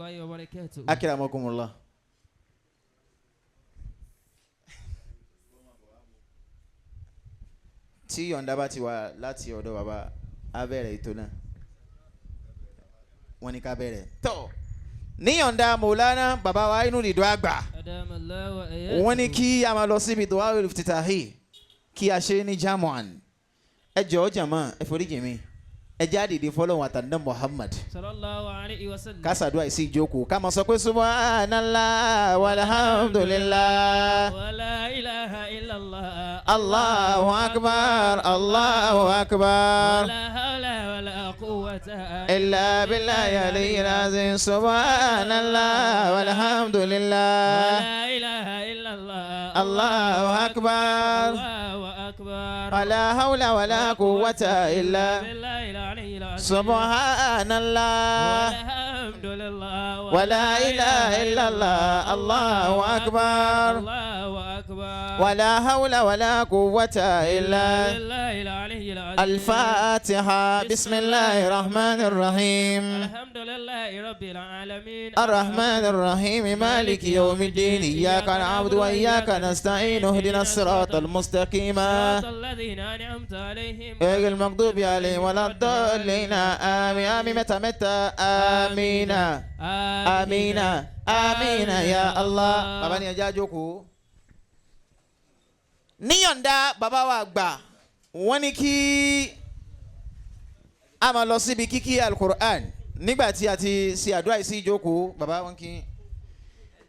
الله وبركاته. Akramakumullah. Tí yọ̀ǹda bá ti wà láti ọ̀dọ̀ bàbá, á bẹ̀rẹ̀ ètò náà. Wọ́n ní ká bẹ̀rẹ̀. Tọ́ níyọ̀ǹda Mọ̀lánà bàbá wa inú ìdó àgbà. أدام الله وإياكم. Wọ́n ní kí a máa lọ síbi du'a al-iftitahi kí a ṣe ní jamuan. Ẹ jọ̀ọ́ jàmá, ẹ foríjì mi. Ẹ jẹ́ àdìdì fọlọ́run àtàndá Muhammad. صلى الله عليه وسلم. Ká ṣàdúrà sí ìjókòó ká máa sọ pé subhanallah walhamdulillah. ولا إله إلا الله. Allahu akbar, Allahu akbar. ولا حول ولا قوة إلا بالله العلي العظيم. سبحان الله والحمد لله. ولا إله إلا الله. الله أكبر. الله أكبر. ولا حول ولا قوة إلا بالله العلي العظيم. سبحان الله. والحمد لله. ولا إله إلا الله. الله أكبر. الله أكبر. ولا حول ولا قوة إلا بالله العلي العظيم. الفاتحة. بسم الله الرحمن الرحيم. الحمد لله رب العالمين. الرحمن الرحيم، مالك يوم الدين، إياك نعبد وإياك نستعين، اهدنا الصراط المستقيم. صراط الذين أنعمت عليهم. غير المغضوب عليهم ولا الضالين. آمين آمين. متى متى. آمين آمين آمين يا الله. Bàbá ni ẹja jókòó. Níyọ̀ǹda bàbá wa àgbà, wọ́n ní kí a máa lọ síbi kíkí alukur'an nígbà tí a ti ṣe àdúrà yìí sí ìjókòó. Bàbá wọn kí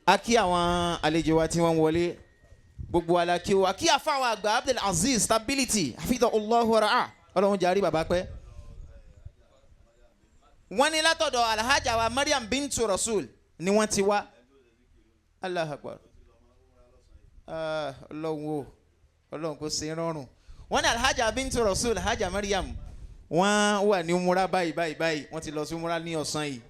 a kí àwọn àlejò wa tí wọ́n wọlé, gbogbo ala kí o a kí àfàwọn àgbà Abdul Aziz Stability hafidha Allahu ra'a, Ọlọ́run jàrí bàbá pẹ́. Wọ́n ní látọ̀dọ̀ alhaja wa Mariam bintu Rasul ni wọ́n ti wá. Allahu Akbar. Ọlọ́run o, Ọlọ́run kò ṣe rọrùn. Wọ́n ní alhaja bintu Rasul, alhaja Mariam, wọ́n wà ní umura báyìí báyìí báyìí. Wọ́n ti lọ sí umura ní ọ̀sán yìí.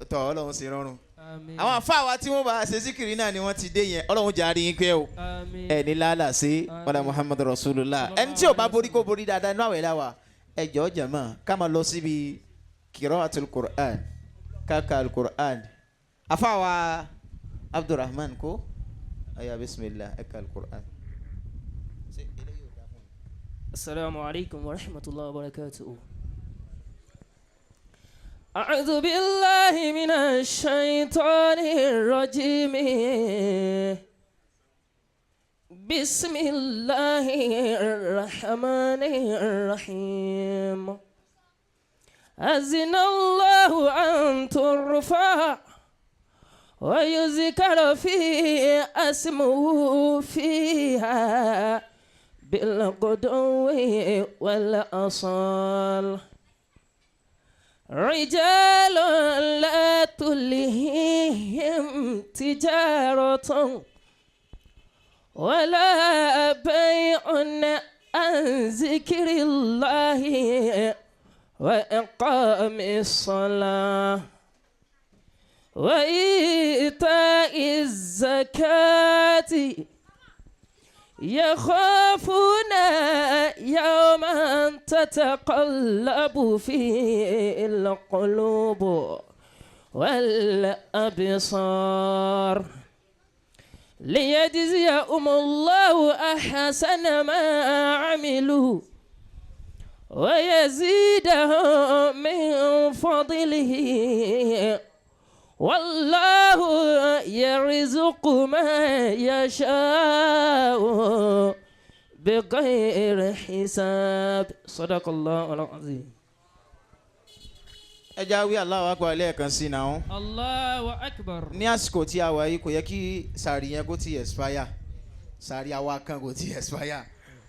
Tọ́ Ọlọ́run ṣe rọrùn. Àmín. Àwọn àfáà wa tí wọ́n bá ṣe síkìrì náà ni wọ́n ti dé yẹn. Ọlọ́run jàre yín pẹ́ o. Àmín. Ẹ ní lálà sí wàlá Muhammadu Rasulullah. Ẹni tí ò bá borí kó borí dáadáa inú àwẹ̀ láwa. Ẹ jọ̀ọ́ jàmá, ká máa lọ síbi qira'atul Qur'an, káka al-Qur'an. Àfáà wa Abdulrahman kó aya bismillah, ẹ ka al-Qur'an. السلام عليكم ورحمة الله وبركاته. أعوذ بالله من الشيطان الرجيم. بسم الله الرحمن الرحيم. أذن الله أن ترفع ويذكر فيه اسمه فيها بالغدو والآصال، رجال لا تلهيهم تجارة ولا بيع عن ذكر الله وإقام الصلاة وإيتاء الزكاة، يخافون يوما تتقلب فيه القلوب والأبصار، ليجزيهم الله أحسن ما عملوا ويزيدهم من فضله، والله يرزق من يشاء بغير حساب. صدق الله العظيم. Ẹ já wí Allahu Akbar lẹ́ẹ̀kan sí náà. الله أكبر. Ní àsìkò tí a wà yìí, kò yẹ kí sàárì yẹn kó ti expire, sàárì àwa kan kò ti expire.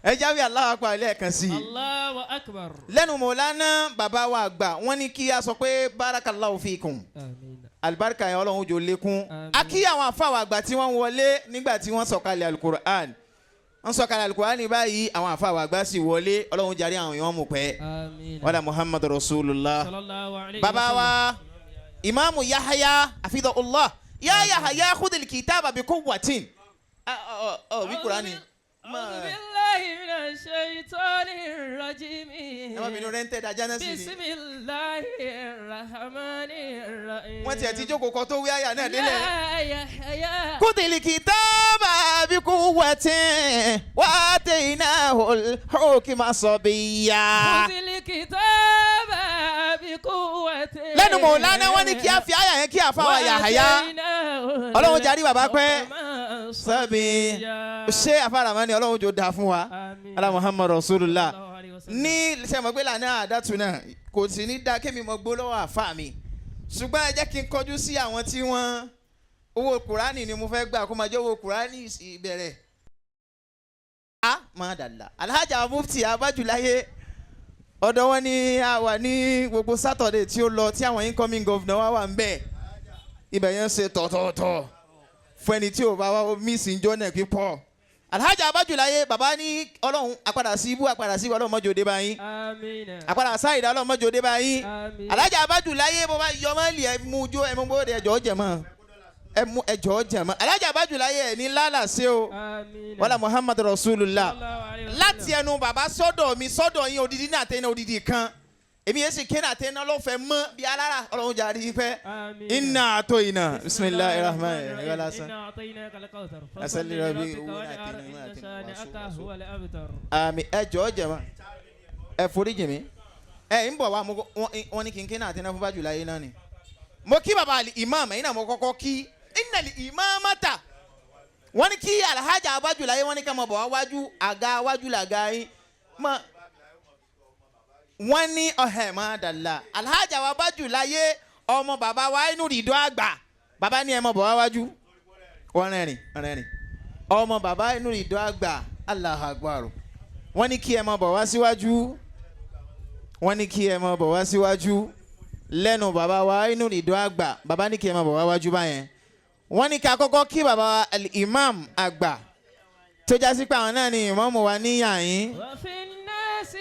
Ẹ já wí Allahu Akbar lẹ́ẹ̀kan sí i. الله أكبر. Lẹ́nu mọ̀lánà bàbá wa àgbà, wọ́n ní kí a sọ pé barakallahu fikum. آمين. Alibarika yẹn, Ọlọ́run jò lékún. Àmín. A kí àwọn àfáwà àgbà tí wọ́n wọlé nígbà tí wọ́n sọ̀kalẹ̀ alukur'an. Wọ́n sọ̀kalẹ̀ alukur'an báyìí, àwọn àfáwà àgbà sì wọlé. Ọlọ́run jarí àwọn èèyàn mú pẹ́. آمين. Wàlá Muhammadu Rasulullah. صلى الله عليه Bàbá وسلم. wa Imaamu Yahaya afidahullah ya Yahaya khudil kitaba bi quwwatin. Ọ wí Kur'ani. أعوذ بالله من الشيطان الرجيم. Ẹ má bínú, rẹ́ńtẹ́ dájá náà sì ni. بسم الله الرحمن الرحيم. Wọ́n tiẹ̀ ti jókòó kan tó wí àyà náà délẹ̀. يا يحيى. خذ الكتاب بقوة وآتيناه الحكم صبيا. خذ الكتاب بقوة. Lẹ́nu mọ̀lánà, wọ́n ní kí a fi àyà yẹn kí a fáwọn Yàháyà. Ọlọ́run jarí bàbá pẹ́. Sẹ́bi ṣé afáràmọ́ ni Ọlọ́run jò dáa fún wa. Àmín. Ala Muhammad Rasulullah. Sallallahu alaihi wasallam. Ní sẹ́mọ̀gbé lànà àdàtú náà kò sí ní dá kémi mọ́ gbó lọ́wọ́ àfa mi, ṣùgbọ́n ẹ jẹ́ kí n kọjú sí àwọn tí wọ́n owó Kùránì ni mo fẹ́ gbà kó máa jẹ́ owó Kùránì ìbẹ̀rẹ̀. A máa dàlà Alhaja Mufti Abájúláyé, ọ̀dọ̀ wọn ni a wà ní gbogbo Saturday tí ó lọ, tí àwọn incoming governor wa wà ń bẹ̀. Ibẹ̀ yẹn ń ṣe tọ̀tọ̀tọ̀ fún ẹni tí ò bá wá miss njọ́ náà pípọ̀. Alhaja Abájúláyé, bàbá ní Ọlọ́run àpadà sí ibú, àpadà sí ibú, Ọlọ́run mọ́jọ́ dé báyìí. Àmín. Àpadà sáyidá, Ọlọ́run mọ́jọ́ dé báyìí. Àmín. Alhaja Abájúláyé, bó bá yọ mọ́lì ẹ mú jó ẹ mú bóde, ẹjọ́ jẹ̀mọ́ ẹ mú ẹjọ́ jẹ̀mọ́. Alhaja Abájúláyé, ẹ ní lálàsẹ́ o. Àmín. Wàlá Muhammad Rasulullah. Sallallahu alaihi wasallam. Láti ẹnu bàbá sọ́dọ̀ mi sọ́dọ̀ yín, odidi ní àtẹná odidi kan, èmi yẹn sì ké ní àtẹná lọ́fẹ̀ẹ́ mọ́ bí alára. Ọlọ́run jàre pẹ́. Àmín. Inna atoyina bisimilahi rahman rahim lásán. إنا أعطيناك الكوثر. أسأل فصل ربي لربك ولا وانحر أعطينا إن ما أعطينا. شانئك وأسوء. هو الأبتر. Àmì, ẹ jọ̀ọ́ jẹ̀mọ́, ẹ foríjì mi, ẹ ń bọ̀ wá. Wọ́n ní kí n kí náà àtẹná fún Bájúláyé náà ni mo kí baba àlì imam. Ẹ̀yin náà mo kọ́kọ́ kí innal imamata. Wọ́n ní kí Alhaja Abájúláyé, wọ́n ní ká máa bọ̀ wá wájú àga, wájú làga yín mọ́. Wọ́n ní ọ̀hẹ̀ máa dàlà Alhaja wa Bájúláyé, ọmọ bàbá wa inú ìdó àgbà, bàbá ní ẹ máa bọ̀ wá wájú. Wọ́n rẹ́rìn rẹ́rìn, ọmọ bàbá inú ìdó àgbà, Allahu Akbar. Wọ́n ní kí ẹ máa bọ̀ wá síwájú, wọ́n ní kí ẹ máa bọ̀ wá síwájú. Lẹ́nu bàbá wa inú ìdó àgbà, bàbá ní kí ẹ máa bọ̀ wá wájú báyẹn. Wọ́n ní ká kọ́kọ́ kí bàbá wa imam àgbà, tó já sí pé àwọn náà ni ìmáàmù wa ní yàyín. وفي الناس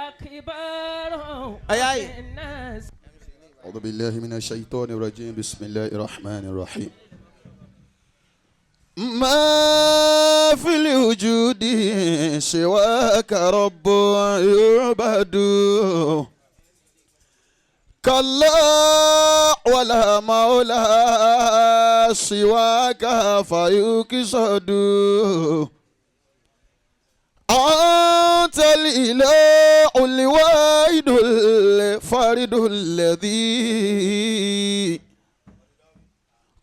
أكبر. أي أي. وفي الناس أعوذ بالله من الشيطان الرجيم، بسم الله الرحمن الرحيم. ما في الوجود سواك رب يعبد، كلا ولا مولى سواك فيقصد. أنت الإله الواحد الفرد الذي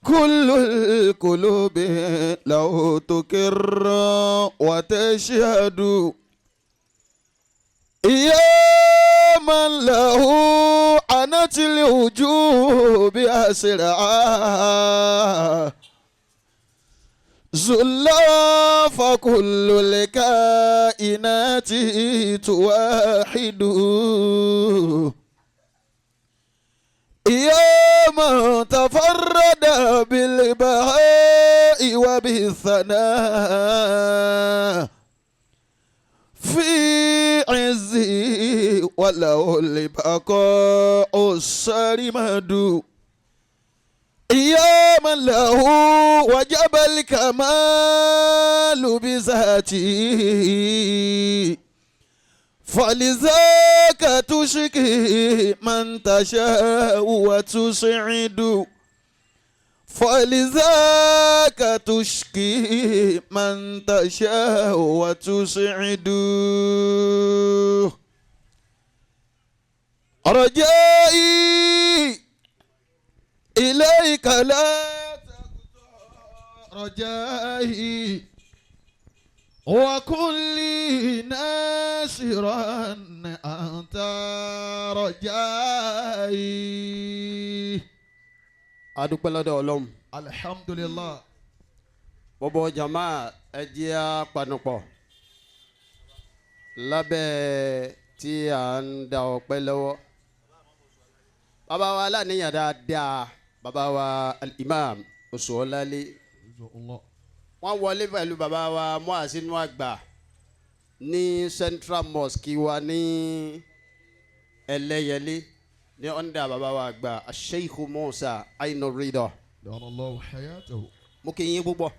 كل القلوب له تكر وتشهد. يا من له عنت الوجوه بأسرعها زلا، فكل الكائنات توحد. يا من تفرد بالبهاء وبالثناء في عزه، وله البقاء السرمد. يا من له وجب الكمال بذاته، فلذاك تشكي من تشاء وتسعد، فلذاك تشكي من تشاء وتسعد. رجائي إليك لا تقطع رجائي، وكن لي ناصرا أنت رجائي. Adúpẹ́ lọ́dọ̀ Ọlọ́run. الحمد لله. Gbogbo jama, ẹ jẹ́ á panupọ̀ lábẹ́ tí à ń da ọpẹ́ lọ́wọ́ bàbá wa aláníyàn dáadáa, bàbá wa al-imam Oṣuọlálé. Wọ́n wọlé pẹ̀lú bàbá wa muasinu àgbà ní Central Mosque wa ní Ẹlẹ́yẹlé ní under bàbá wa àgbà Sheikh Musa Ainu Ridọ. دام الله حياته. Mo kì í yín púpọ̀.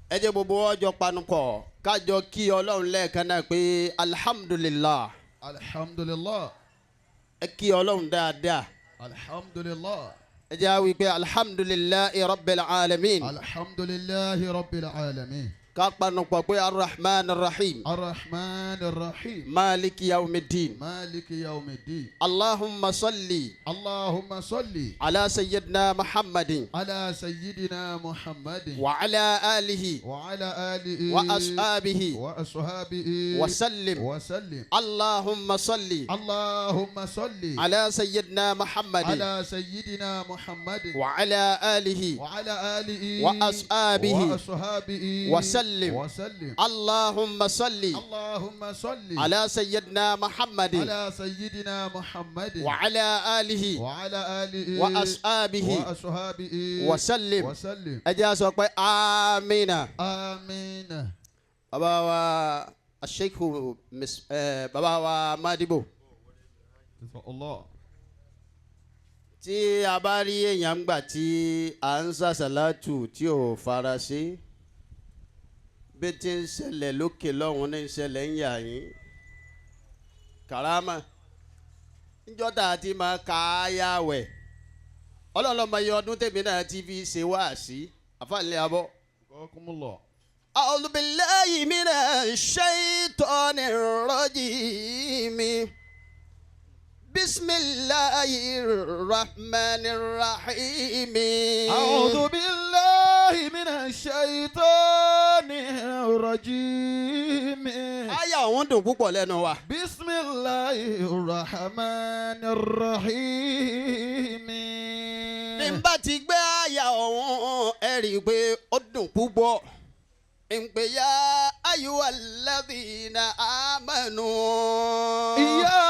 Ẹ jẹ́ gbogbo ọjọ́ panupọ̀. Kájọ kí Ọlọ́run lẹ́ẹ̀kan náà pé alhamdulillah. Alhamdulillah. Ẹ kí Ọlọ́run dáadáa. Alhamdulillah. Ẹ jẹ́ á wí pé alhamdulillahi rabbil alamin. Alhamdulillahi rabbil alamin. Ká panupọ̀ pé arrahman arrahim. Arrahman arrahim. Maliki yawmiddin. Maliki yawmiddin. Allahumma salli. Allahumma salli. Ala sayyidina Muhammadin. Ala sayyidina Muhammadin. Wa ala alihi. Wa ala alihi. Wa ashabihi. Wa ashabihi. Wa sallim. Wa sallim. Allahumma salli. Allahumma salli. Ala sayyidina Muhammadin. Ala sayyidina Muhammadin. Wa ala alihi. Wa ala alihi. Wa ashabihi. Wa ashabihi. Wa sallim. Wa sallim. Allahumma salli. Allahumma salli. Ala sayyidina Muhammadin. Ala sayyidina Muhammadin. Wa ala alihi. Wa ala alihi. Wa ashabihi. Wa ashabihi. Wa sallim. Wa sallim. Ẹ jẹ́ á sọ pé amina. Amina. Bàbá wa Sheikh bàbá wa Madibo. Allah. Tí a bá rí èèyàn gbà tí à ń sàṣàlátù tí ò fara sí, bí tí ń ṣẹlẹ̀ lókè lọ́hùn ní ń ṣẹlẹ̀ ń yà yín. Karama níjọ́ tá a ti máa ka áyá wẹ̀, ọlọ́lọ́mọ iye ọdún tèmi náà ti fi ṣe wáàsí àfàlẹ́ abọ́. Jazakumullah. أعوذ بالله من الشيطان الرجيم بسم الله الرحمن الرحيم. أعوذ بالله من الشيطان الرجيم. Àyà òun dùn púpọ̀ lẹ́nu wa. بسم الله الرحمن الرحيم. Bí n bá ti gbé àyà ọ̀hún, ẹ rí i pé ó dùn púpọ̀. Ń pè يا أيها الذين آمنوا. يا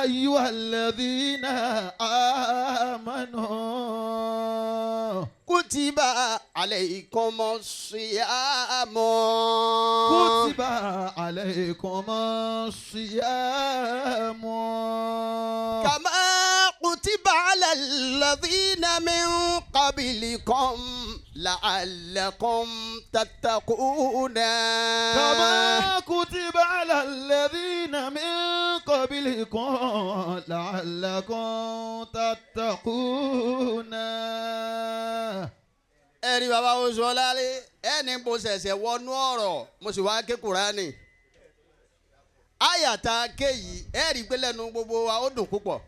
أيها الذين آمنوا. كتب عليكم الصيام. كتب عليكم الصيام. كما كتب على الذين من قبلكم لعلكم تتقون. كما كتب على الذين من قبلكم لعلكم تتقون. Ẹ̀rí bàbá oṣù ọ̀làlẹ̀ ẹni mo ṣẹ̀ṣẹ̀ wọnú ọ̀rọ̀, mo sì wá ké Kùránì. Àyàtà kéyìí, ẹ̀rí pé lẹ́nu gbogbo wa ó dùn púpọ̀.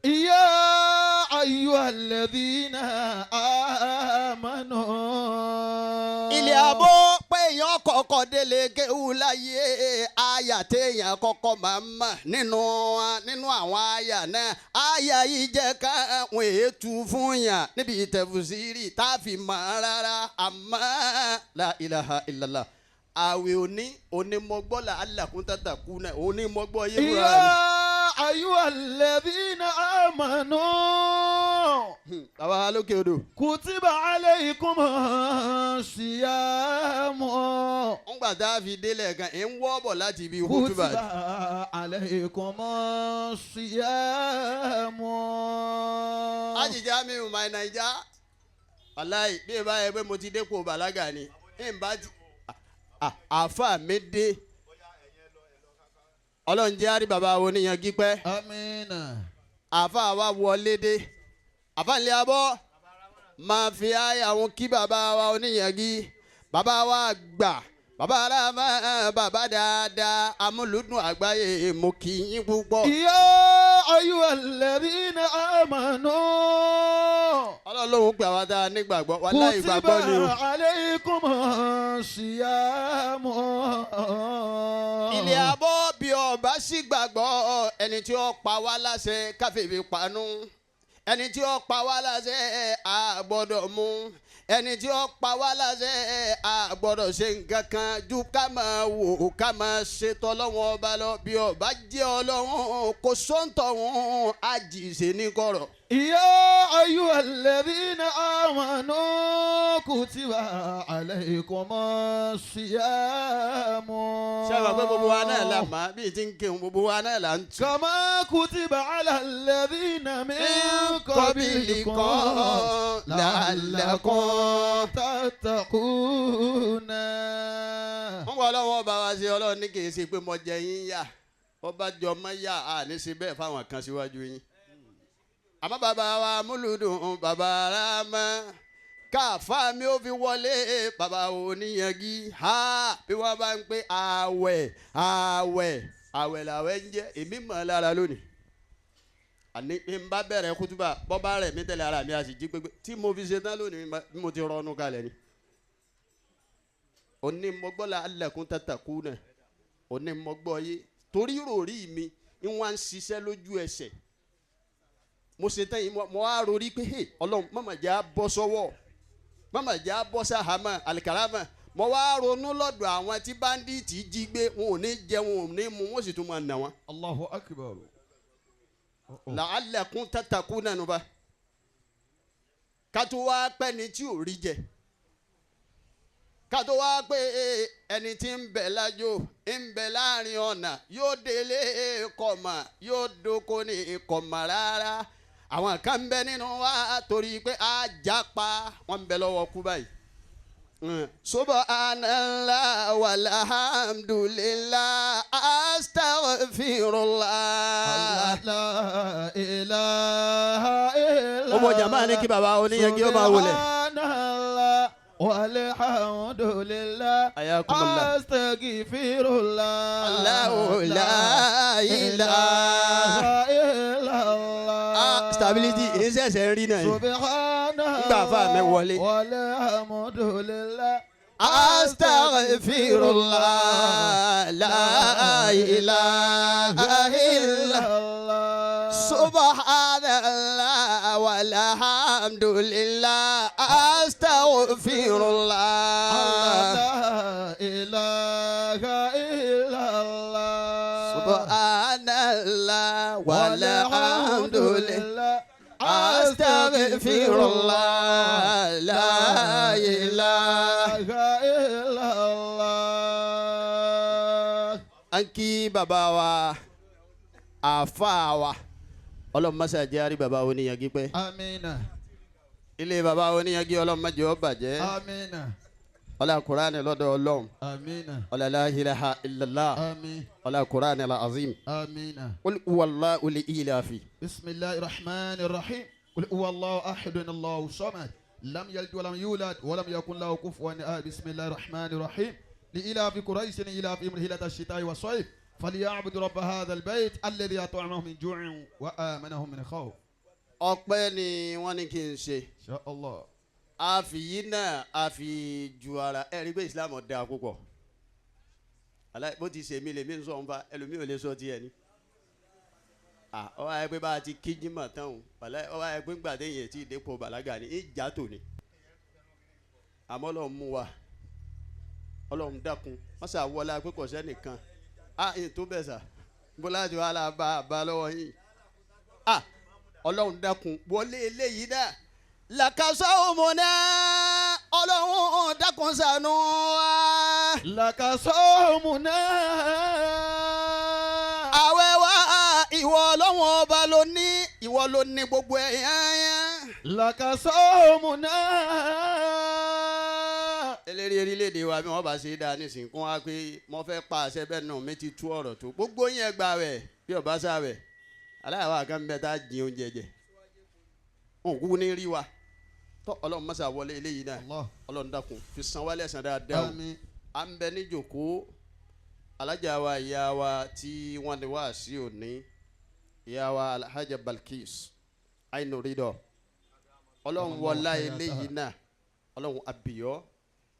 يا أيها الذين آمنوا. Ilé abọ́ pé èèyàn kọ́kọ́ délé kéwú láyé, àyà téèyàn kọ́kọ́ máa ń mọ̀ nínú àwọn àyà náà, àyà yìí jẹ́ káwọn ètú fún yàn níbi ìtẹ̀fùsírì tá a fi mọ̀ rárá. Àmọ́ لا إله إلا الله, àwẹ̀ òní onímọ̀gbọ́ là alákùntàtàkù náà onímọ̀gbọ́ yé wúrà يا أيها الذين آمنوا. rẹ̀. Bàbá lókè odò. كتب عليكم الصيام. Ń gbà tá a fi délẹ̀ gan ẹ̀ ń wọ́ bọ̀ láti ibi kútùbà. كتب عليكم الصيام. Ájìjá mi ò máa Naija aláì bí ìbá yẹ pé mo ti dépò bàlágà ni ìbá ti àáfà mi dé. Ọlọ́run jẹ́ àrí bàbá wo níyan gípẹ́. آمين. Àáfà wa wọlé dé, àáfà ńlẹ̀ abọ́ máa fi àyà wọn kí bàbá wa oníyangí, bàbá wa gbà, bàbá aráàmà, bàbá dáadáa, amúlùdùn àgbáyé, mo kì í yín púpọ̀. يا أيها الذين آمنوا. Ọlọ́run lòun pè àwa tá a nígbàgbọ́ wàláhì, ìgbàgbọ́ ni o. كتب عليكم الصيام. Ilé abọ́ bí ọba sì gbàgbọ́, ẹni tí ó pa wá láṣẹ káfíìfì panú, ẹni tí ó pa wá láṣẹ a gbọ́dọ̀ mú, ẹni tí ó pa wá láṣẹ a gbọ́dọ̀ ṣe nǹkan kan ju ká máa wò, ká máa ṣe tọ́lọ́wọ́n ọba lọ, bí ọba jẹ́ Ọlọ́run kò sóńtọ̀ wọn àjìṣe ní kọ̀rọ̀. يا أيها الذين آمنوا كتب عليكم الصيام. Ṣé àwọn pé gbogbo wa náà là má bíi ti ń kéwọn, gbogbo wa náà là ń tù. كما كتب على الذين من قبلكم لعلكم تتقون. Ngbọ́ ọlọ́wọ́ bá wa ṣe ọlọ́run ní kì í ṣe pé mo jẹ yín yá bọ́ bá jọ mọ́ yá a ní ṣe bẹ́ẹ̀ fáwọn kan síwájú yín. Àmọ́ bàbá wa múlùdùn bàbá rámọ́ káfá mi ò fi wọlé bàbá oníyanjú ha bí wọ́n bá ń pè àwẹ̀ àwẹ̀ àwẹ̀ làwẹ̀ ń jẹ́ èmi mọ̀ lára lónìí. Àní bí n bá bẹ̀rẹ̀ kútúbà bọ́ bá rẹ̀ mí tẹ̀lé ara mi a sì jí pépé tí mo fi ṣe tán lónìí bí mo ti rọnu kalẹ̀ ni. Òní mo gbọ́ la alẹ́kùn tàtàkù náà òní mo gbọ́ yé torí ròrí mi ń wá ń ṣiṣẹ́ lójú ẹsẹ̀ mo ṣe tán yìí mo á rorí pé hey ọlọ́run mọ̀mọ̀ jẹ́ á bọ́ sọ́wọ́ mọ̀mọ̀ jẹ́ á bọ́ sáhàmà àlìkàràmà mo wá ronú lọ́dọ̀ àwọn tí báńdíìtì jí gbé wọn ò ní jẹ wọn ò ní mu wọn sì tún máa nà wọn. Allahu akbar. La'allakum tattaquna nù bá kátó wá pẹ́ ni tí ò rí jẹ kátó wá pé ẹni tí ń bẹ lájò ń bẹ láàrin ọ̀nà yóò délé kọ̀mà yóò dóko ní kọ̀mà rárá àwọn kan ń bẹ nínú wa torí pé a jápa wọn ń bẹ lọ́wọ́ kú báyìí. Subhanallah walhamdulillah astaghfirullah. La ilaha illa. Ọmọ jàmbá ní kí baba oníyanjú ó máa wọlé. Subhanallah walhamdulillah. Ayakumullah. Astaghfirullah. Allahu la ilaha illallah. Ah, stability èyí ṣẹ̀ṣẹ̀ ń rí náà yìí. Subhanallah. Nígbà àfa mi wọlé. Walhamdulillah. Astaghfirullah la ilaha illallah. Subhanallah walhamdulillah astaghfirullah. La ilaha illallah. Subhanallah walhamdulillah astaghfirullah la ilaha illallah. An kí bàbá wa àáfàá wa ọlọ́run má ṣe jẹ́ àrí bàbá oníyanjú pẹ́ Amina. ilé bàbá oníyanjú ọlọ́run má jẹ́ ó bàjẹ́ Amina. ọlá kúránì lọ́dọ̀ ọlọ́run Amina. ọlá la ilaha illallah Amin. ọlá kúránì al-azim Amina. qul huwallahu li ilafi. بسم الله الرحمن الرحيم قل هو الله أحد الله الصمد لم يلد ولم يولد ولم يكن له كفوا أحد بسم الله الرحمن الرحيم لإلاف قريش إلافهم رحلة الشتاء والصيف فليعبدوا رب هذا البيت الذي أطعمهم من جوع وآمنهم من خوف. Ọpẹ́ ni wọ́n ní kí n ṣe. إن شاء الله. A fi yìí náà a fi ju ara ẹ rí i pé Islam dáa púpọ̀ aláì bó ti ṣe mí lèmi ń sọ nfa ẹlòmíì ò lè sọ tiẹ̀ ni ọ wáyé pé bá a ti kí jímọ̀ tán o wàláì ọ wáyé pé ńgbà téèyàn ti dépò bàlágà ni ìjà tò ní àmọ́ Ọlọ́run mú wa Ọlọ́run dákun wọ́n sà wọlé pé kò sẹ́nìkan a yìí tó bẹ̀ sà bọ́lá ti wà lá bá a bá lọ́wọ́ yìí a Ọlọ́run dákun wọlé eléyìí náà làkàṣà òmùnà Ọlọ́run dákun ṣàánú wa. لك صومنا. Àwẹ̀ wa ìwọ Ọlọ́run ọba ló ní ìwọ ló ní gbogbo ẹ̀ yányá. لك صومنا. Eléré orílẹ̀-èdè wa bí wọ́n bá ṣe dáa nísìnyí kún wa pé mo fẹ́ pa àṣẹ bẹ́ẹ̀ náà mi ti tú ọ̀rọ̀ tó gbogbo yẹn gbà wẹ̀ bí ọba sáwẹ̀ aláìwá kan bẹ tá a jin oúnjẹ jẹ òkú ní rí wa tọ́ Ọlọ́run mọ́sá wọlé eléyìí náà. Allah. Ọlọ́run dákun fi san wálé ẹ̀san dáadáa o. Àmín. À ń bẹ níjòkó alájà wa ìyá wa tí wọ́n ní wá sí òní ìyá wa Alhaja Balkis Ainu Ridọ Ọlọ́run wọlá eléyìí náà Ọlọ́run abiyọ́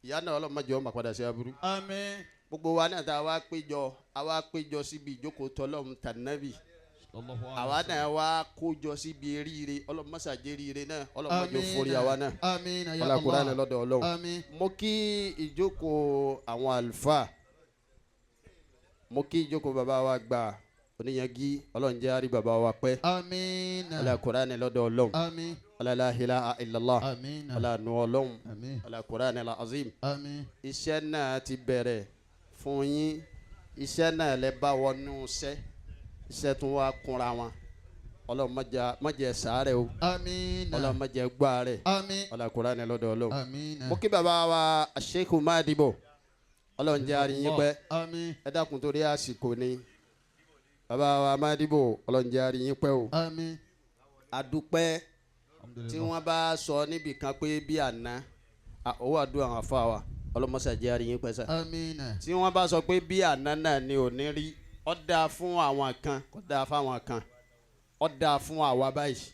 ìyá náà Ọlọ́run má jẹ́ ó máa padà sí aburú. Àmín. Gbogbo wa náà tá a wá péjọ a wá péjọ síbi ìjókòó tọlọ́run tànàbì àwa náà wá kójọ síbi eríire Ọlọ́run má ṣàjẹ́ eríire náà Ọlọ́run má jẹ́ ó forí àwa náà. Àmín ya Ọlá Kùránì Allah. lọ́dọ̀ Ọlọ́run. Àmín. Mo kí ìjókòó àwọn àlùfáà mo kí ìjókòó bàbá wa gbà oníyanjú Ọlọ́run jẹ́ àrí bàbá wa pẹ́. Àmín. Ọlá Kùránì lọ́dọ̀ Ọlọ́run. Àmín. Ọlá la ilaha illallah. Àmín. Ọlá nu Ọlọ́run. Àmín. Ọlá Kùránì al-azim. Àmín. Iṣẹ́ náà ti bẹ̀rẹ̀ fún yín iṣẹ́ náà lẹ bá wọnú iṣẹ́ iṣẹ́ tún wá kúnra wọn Ọlọ́run má jẹ́ sàárẹ̀ o. Àmín. Ọlọ́run má jẹ́ gbàárẹ̀. Àmín. Ọlá Kùránì lọ́dọ̀ Ọlọ́run. Àmín. Mo kí bàbá wa Sheikh Madibo Ọlọ́run jẹ́ a rí yín pẹ́. Àmín. Ẹ dákun torí àsìkò ni bàbá wa Mádìbò, Ọlọ́run jẹ́ a rí yín pẹ́ o. Àmín. Adúpẹ́ tí wọ́n bá sọ níbì kan pé bí àná owó àdúrà àwọn afá wa, ọlọ́mọṣà jẹ́ a rí yín pẹ́ sà. Àmín. Tí wọ́n bá sọ pé bí àná náà ni ò ní rí, ó dáa fún àwọn kan, kò dáa fáwọn kan, ó dáa fún àwa báyìí.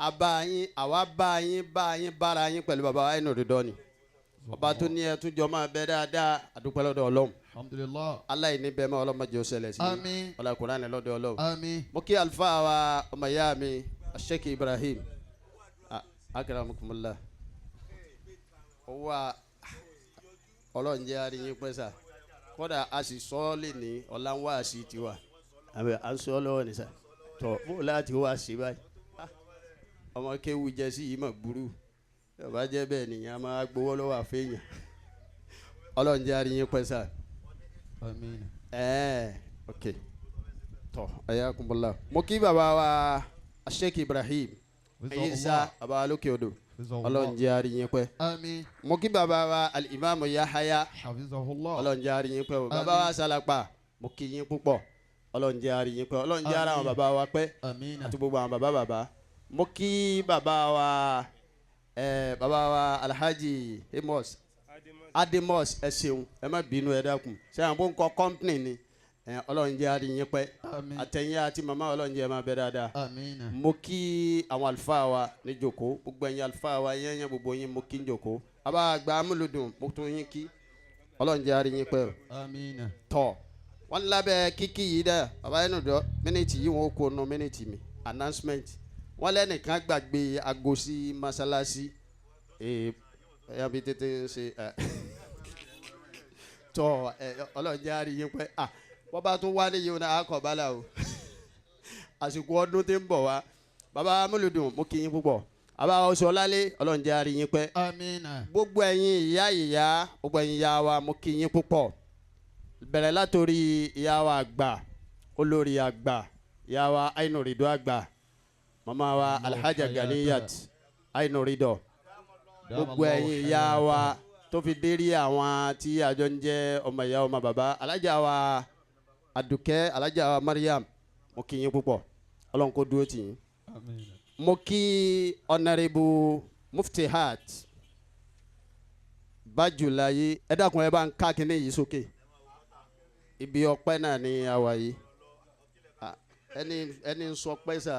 Àbá yín, àwa bá yín, bá yín, bára yín pẹ̀lú bàbá wa inú òdòdó ni ọba tó ní ẹ tún jọ máa bẹ dáadáa. Àdúpẹ́ lọ́dọ̀ Ọlọ́run. Alhamdulillah. Aláìní bẹ́ẹ̀ máa ọlọ́mọdé ó ṣẹlẹ̀ sí. Àmín. Ọlá Kùránì lọ́dọ̀ Ọlọ́run. Àmín. Mo kí àlùfáà wa, ọmọ ìyá mi, Sheikh Ibrahim, akramakumullah. Owó Ọlọ́run jẹ́ àríyìn pẹ́ sà. Kódà a sì sọ ọ́ lè ní ọ̀la ń wá sí tiwa, àbẹ̀ à ń sọ ọ́ lọ́wọ́ ní sà tọ́ bó láti wá sí báyìí. Ọmọ kéwu jẹ sí yìí mà burú, yọba jẹ́ bẹ́ẹ̀ nìyẹn, a máa gbowó lọ́wọ́ àfẹ́yàn. Ọlọ́run jẹ́ àríyìn pẹ́ sà. Àmín. Ok, tọ́ ayakumullah. Mo kí bàbá wa Sheikh Ibrahim Isa, bàbá wa lókè odò, Ọlọ́run jẹ́ àríyìn pẹ́. Àmín. Mo kí bàbá wa Al-Imam Yahaya. Hafizahullah. Ọlọ́run jẹ́ àríyìn pẹ́ o. Bàbá wa Salapa, mo kí yín púpọ̀. Ọlọ́run jẹ́ àríyìn pẹ́, Ọlọ́run jẹ́ ara àwọn bàbá wa pẹ́. Àmín. Àti gbogbo àwọn bàbá bàbá. Mo kí bàbá wa bàbá wa Alhaji Amos Ademos, ẹ ṣeun, ẹ má bínú, ẹ dákun, ṣé àwọn bó ń kọ kọ́ńpìnì ni. Ọlọ́run jẹ́ àríyìn pẹ́. Àmín. Àtẹ̀yìn àti màmá, Ọlọ́run jẹ́ ẹ máa bẹ dáadáa. Àmín. Mo kí àwọn àlùfáà wa ní jòkó, gbogbo ẹ̀yin àlùfáà wa yẹ́nyẹ́, gbogbo yín mo kí ń jòkó. Àbá àgbà amúlùdùn, mo tún yín kí. Ọlọ́run jẹ́ àríyìn pẹ́ o. Àmín. Tọ́ wọ́n lábẹ́ kíkí yìí dẹ́, bàbá yẹn nù dọ́ mínítì yìí, wọ́n kó nu mínítì mi. Announcement, wọ́n lẹ́nìkan gbàgbé aago sí mọ́sálásí. Ẹ̀yà bí tètè ń ṣe ẹ̀ tọ́ ẹ̀. Ọlọ́run jẹ́ àríyìn pẹ́. À wọ́n bá tún wálé yìí náà, akọ̀ bá la o. Àsìkò ọdún tí ń bọ̀ wá. Bàbá amúlùdùn, mo kí yín púpọ̀. Bàbá Ọ̀ṣọ́lálé, Ọlọ́run jẹ́ àríyìn pẹ́. Àmín. Gbogbo ẹ̀yin ìyá ìyá, gbogbo ẹ̀yin ìyá wa, mo kí yín púpọ̀. Bẹ̀rẹ̀ látòrí ìyá wa àgbà, olórí àgbà, ìyá wa Ainurido àgbà, màmá wa Alhaja Ganiyat Ainurido, gbogbo ẹ̀yin ìyá wa tó fi dérí àwọn tí àjọ ń jẹ́ ọmọ ìyá, ọmọ bàbá, alájà wa Àdùkẹ́, alájà wa Mariam, mo kí yín púpọ̀. Ọlọ́run kó dúró tì yín. Àmín. Mo kí Honourable Muftihat Bájúláyé. Ẹ dákun, ẹ bá ń ká kínní yìí sókè. Ibi ọpẹ́ náà ni àwa yìí. Ẹni ẹni ń sọ pẹ́ sà.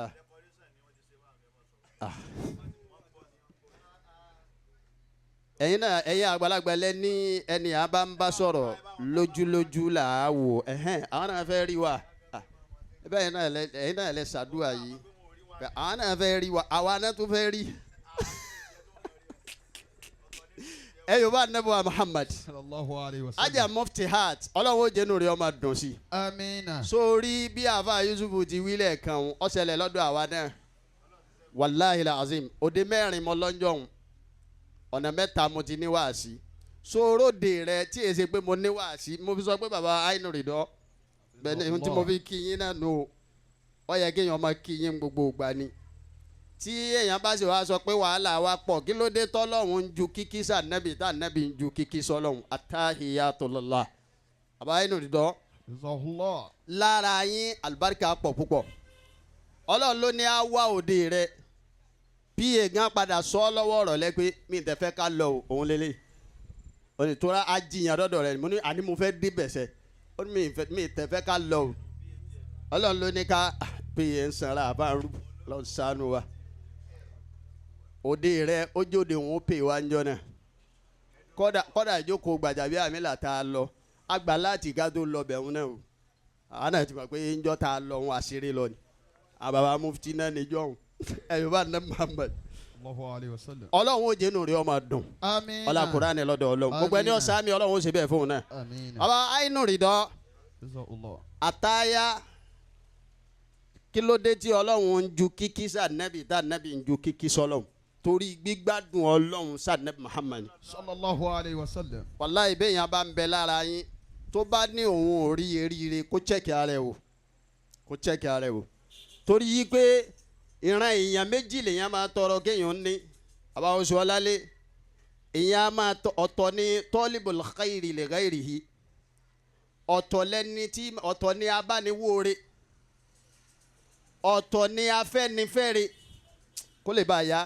Ẹ̀yin náà, ẹ̀yin àgbàlagbà lẹ ní ẹni à bá ń bá sọ̀rọ̀ lójúlójú là á wò. Ẹ̀hẹ́n, àwọn náà fẹ́ rí wa. Bẹ́ẹ̀ náà lẹ, ẹ̀yin náà lẹ ṣàdúrà yìí, àwọn náà fẹ́ rí wa, àwa náà tún fẹ́ rí ẹ. Yorùbá anabi wa Muhammad. Sallallahu alayhi wa sallam. Ajá Muftihat, Ọlọ́run ó jẹ́nu rẹ̀ ọmọ dùn sí i. Àmín. Sórí bí àfa Yusuf ti wílẹ̀ kan, ó ṣẹlẹ̀ lọ́dọ̀ àwa náà. Wàláhi azim, òde mẹ́rin mo lọ́njọ́ òun, ọ̀nà mẹ́ta mo ti ní wáàsí. Sóróde rẹ tí èsè pé mo ní wáàsí, mo fi sọ pé bàbá Ainu Ridọ bẹ́ẹ̀ ni ohun tí mo fi kí yín náà nù o. Ó yẹ kéèyàn máa kí yín gbogbo ìgbà ni. Tí èèyàn bá sì wá sọ pé wàhálà wa pọ̀, kí ló dé tọ́lọ́hún ń ju kíkí sànẹ́bì, tá ànẹ́bì ń ju kíkí sọ́lọ́hún? Atahiyatullah, bàbá Ainu Ridọ. Hafizahullah. Lára yín àlùbáríkà pọ̀ púpọ̀. Ọlọ́run ló ní á wá òde rẹ bí èèyàn padà sọ ọ́ lọ́wọ́ ọ̀rọ̀ lẹ pé mi ì tẹ́ fẹ́ ká lọ o, òun lélẹ̀ onítọ́ra ajíyàn dọ́dọ̀ rẹ. Mo ní àní mo fẹ́ débẹ̀ sẹ́. Ó ní mi ì tẹ́ fẹ́ ká lọ o. Ọlọ́run ló ní ká pé ń sanra àbá ń rú lọ sànù wa. Òde rẹ ó jóde, òun ó pè wá ń jọ náà. Kọ́dà ìjókòó gbàjàbí àmì là tá a lọ àgbà láti ká tó lọ bẹ̀rù náà o. Àwọn náà ti mọ̀ pé ńjọ́ tá a lọ òun àṣírí lọ ni àbàbà mufti náà níjọ́ òun. Ẹ̀yọ́ bá ná Muhammad. Sallallahu alayhi wa sallam. Ọlọ́run ó jẹ́nu rẹ̀ ọmọ dùn. Àmín. Ọlá Kùránì lọ́dọ̀ Ọlọ́run, gbogbo ẹni Àmín. ọ̀sán mi, Ọlọ́run ó ṣe bẹ́ẹ̀ fóun náà. Àmín. Ọba Ainu Ridọ. Hafizahullah. Àtàyà, kí ló dé tí Ọlọ́run ń ju kíkí sànẹ́bì, tá nẹ́bì ń ju kíkí sọlọ́run? Torí gbígbádùn Ọlọ́run sànẹ́bì Muhammad. Sallallahu alayhi wa sallam. Wàláhì, bẹ́ẹ̀ yẹn bá ń bẹ lára yín, tó bá ní òun ò rí eríire, kó chẹ́kì ara ẹ̀ wò, kó chẹ́kì ara ẹ̀ wò. Torí yí pé ìran èèyàn méjì lèèyàn máa tọrọ kéèyàn ní. Àbáwọsọ ọlálé Ìyẹn a máa ọ̀tọ̀ ní tọ́líbul khairi li ghairihi. Ọ̀tọ̀ lẹ́ni tí ọ̀tọ̀ ní abániwóore. Ọ̀tọ̀ ní afẹ́nifẹ́re. Kó lè bá a yá.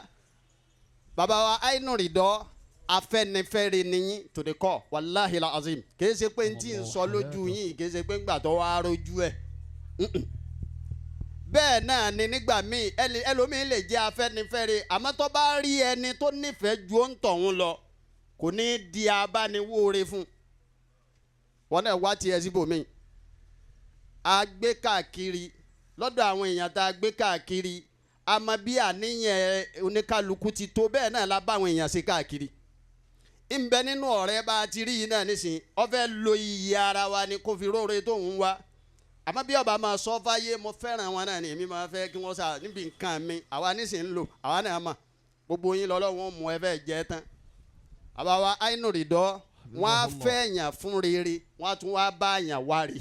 Bàbá wa Ainu Ridọ afẹ́nifẹ́re nìyí to the core wàláhi la azim. Kìí ṣe pé ntí ń sọ lójú yín kìí ṣe pé ńgbà tó wá rojú ẹ̀. Bẹ́ẹ̀ náà ni nígbà míì ẹlòmíì lè jẹ́ afẹ́nifẹ́re àmọ́ tó bá rí ẹni tó nífẹ̀ẹ́ ju ó ń tọ̀hún lọ kò ní di abániwóore fún. Wọn náà wá tiẹ̀ síbòmíì. A gbé káàkiri lọ́dọ̀ àwọn èèyàn tá a gbé káàkiri àmọ́ bí àníyàn oníkálukú ti tó bẹ́ẹ̀ náà la bá àwọn èèyàn ṣe káàkiri. Ńbẹ nínú ọ̀rẹ́ bá a ti rí yìí náà nísìnyí ó fẹ́ lo iyì ara wa ni kó fi róore tó ń wá. Àmọ́ bí ọba máa sọ fáyé mo fẹ́ràn wọn náà ni èmi máa fẹ́ kí wọ́n sà níbi nǹkan mi àwa nísìnyí ń lò àwa náà mà gbogbo yín lọ́lọ́wọ́n mú ẹ fẹ́ jẹ́ tán. Àbá wa Ainu Ridọ wọ́n á fẹ́ yàn fún rere wọ́n á tún wá bá yàn wá rí.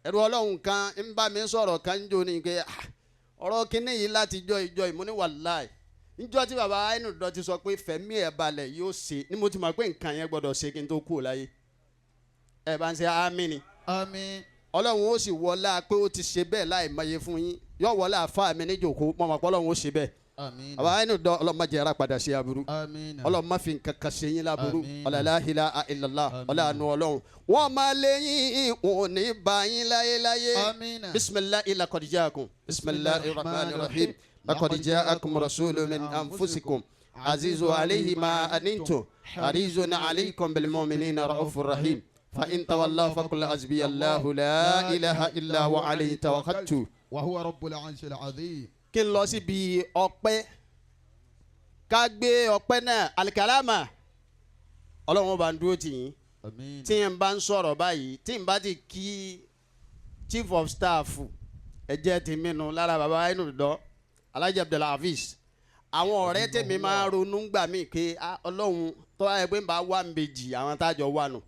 Ẹ̀rù Ọlọ́run kan ń bá mi sọ̀rọ̀ kan ń jó ni pé ọ̀rọ̀ kínní yìí láti jọ ìjọ ìmúni wàláì njọ́ tí baba Ainu Ridọ ti sọ pé fẹ̀mí ẹ̀ balẹ̀ yóò ṣe ni mo ti mọ̀ pé nǹkan yẹn gbọ́dọ̀ ṣe kí n tó kú láyé. Ẹ bá ń ṣe àmín ni. Àmín. Ọlọ́run ó sì wọlá pé ó ti ṣe bẹ́ẹ̀ láì mọye fún yín yóò wọlá àfa mi níjòkó mọ̀ mọ̀ pé Ọlọ́run ó ṣe bẹ́ẹ̀. Àmín. Baba Ainu Ridọ Ọlọ́run má jẹ́ ara padà sí aburú. Àmín. Ọlọ́run má fi nǹkan kan ṣe yín láburú. Àmín. Ọlá la ilaha illallah Àmín. ọlá àánú Ọlọ́run. Wọ́n máa lé yín wọn ò ní bá yín láyéláyé. Àmín. Bisimilahi laqad ja'akum. Bisimilahi rahman rahim. Laqad ja'akum rasulun min anfusikum azizu alayhi ma anantum harizun alaykum bil mu'minina ra'ufur rahim. Fa in tawallaw faqul hasbiya Allahu la ilaha illa huwa alayhi tawakkaltu. Wa huwa rabbul arshil azim. Kí n lọ síbi ọpẹ́ ká gbé ọpẹ́ náà alikalama Ọlọ́run ọba ń dúró tì yín. Àmín. Tí n bá ń sọ̀rọ̀ báyìí tí n bá ti kí chief of staff ẹ jẹ́ ti mínu lára baba Ainu Ridọ Alhaji Abdulhafiz. Àwọn ọ̀rẹ́ tèmi máa ń ronú gbà mí pé Ọlọ́run tó wáyé pé n bá wà ń bejì àwọn tájọ wà nù.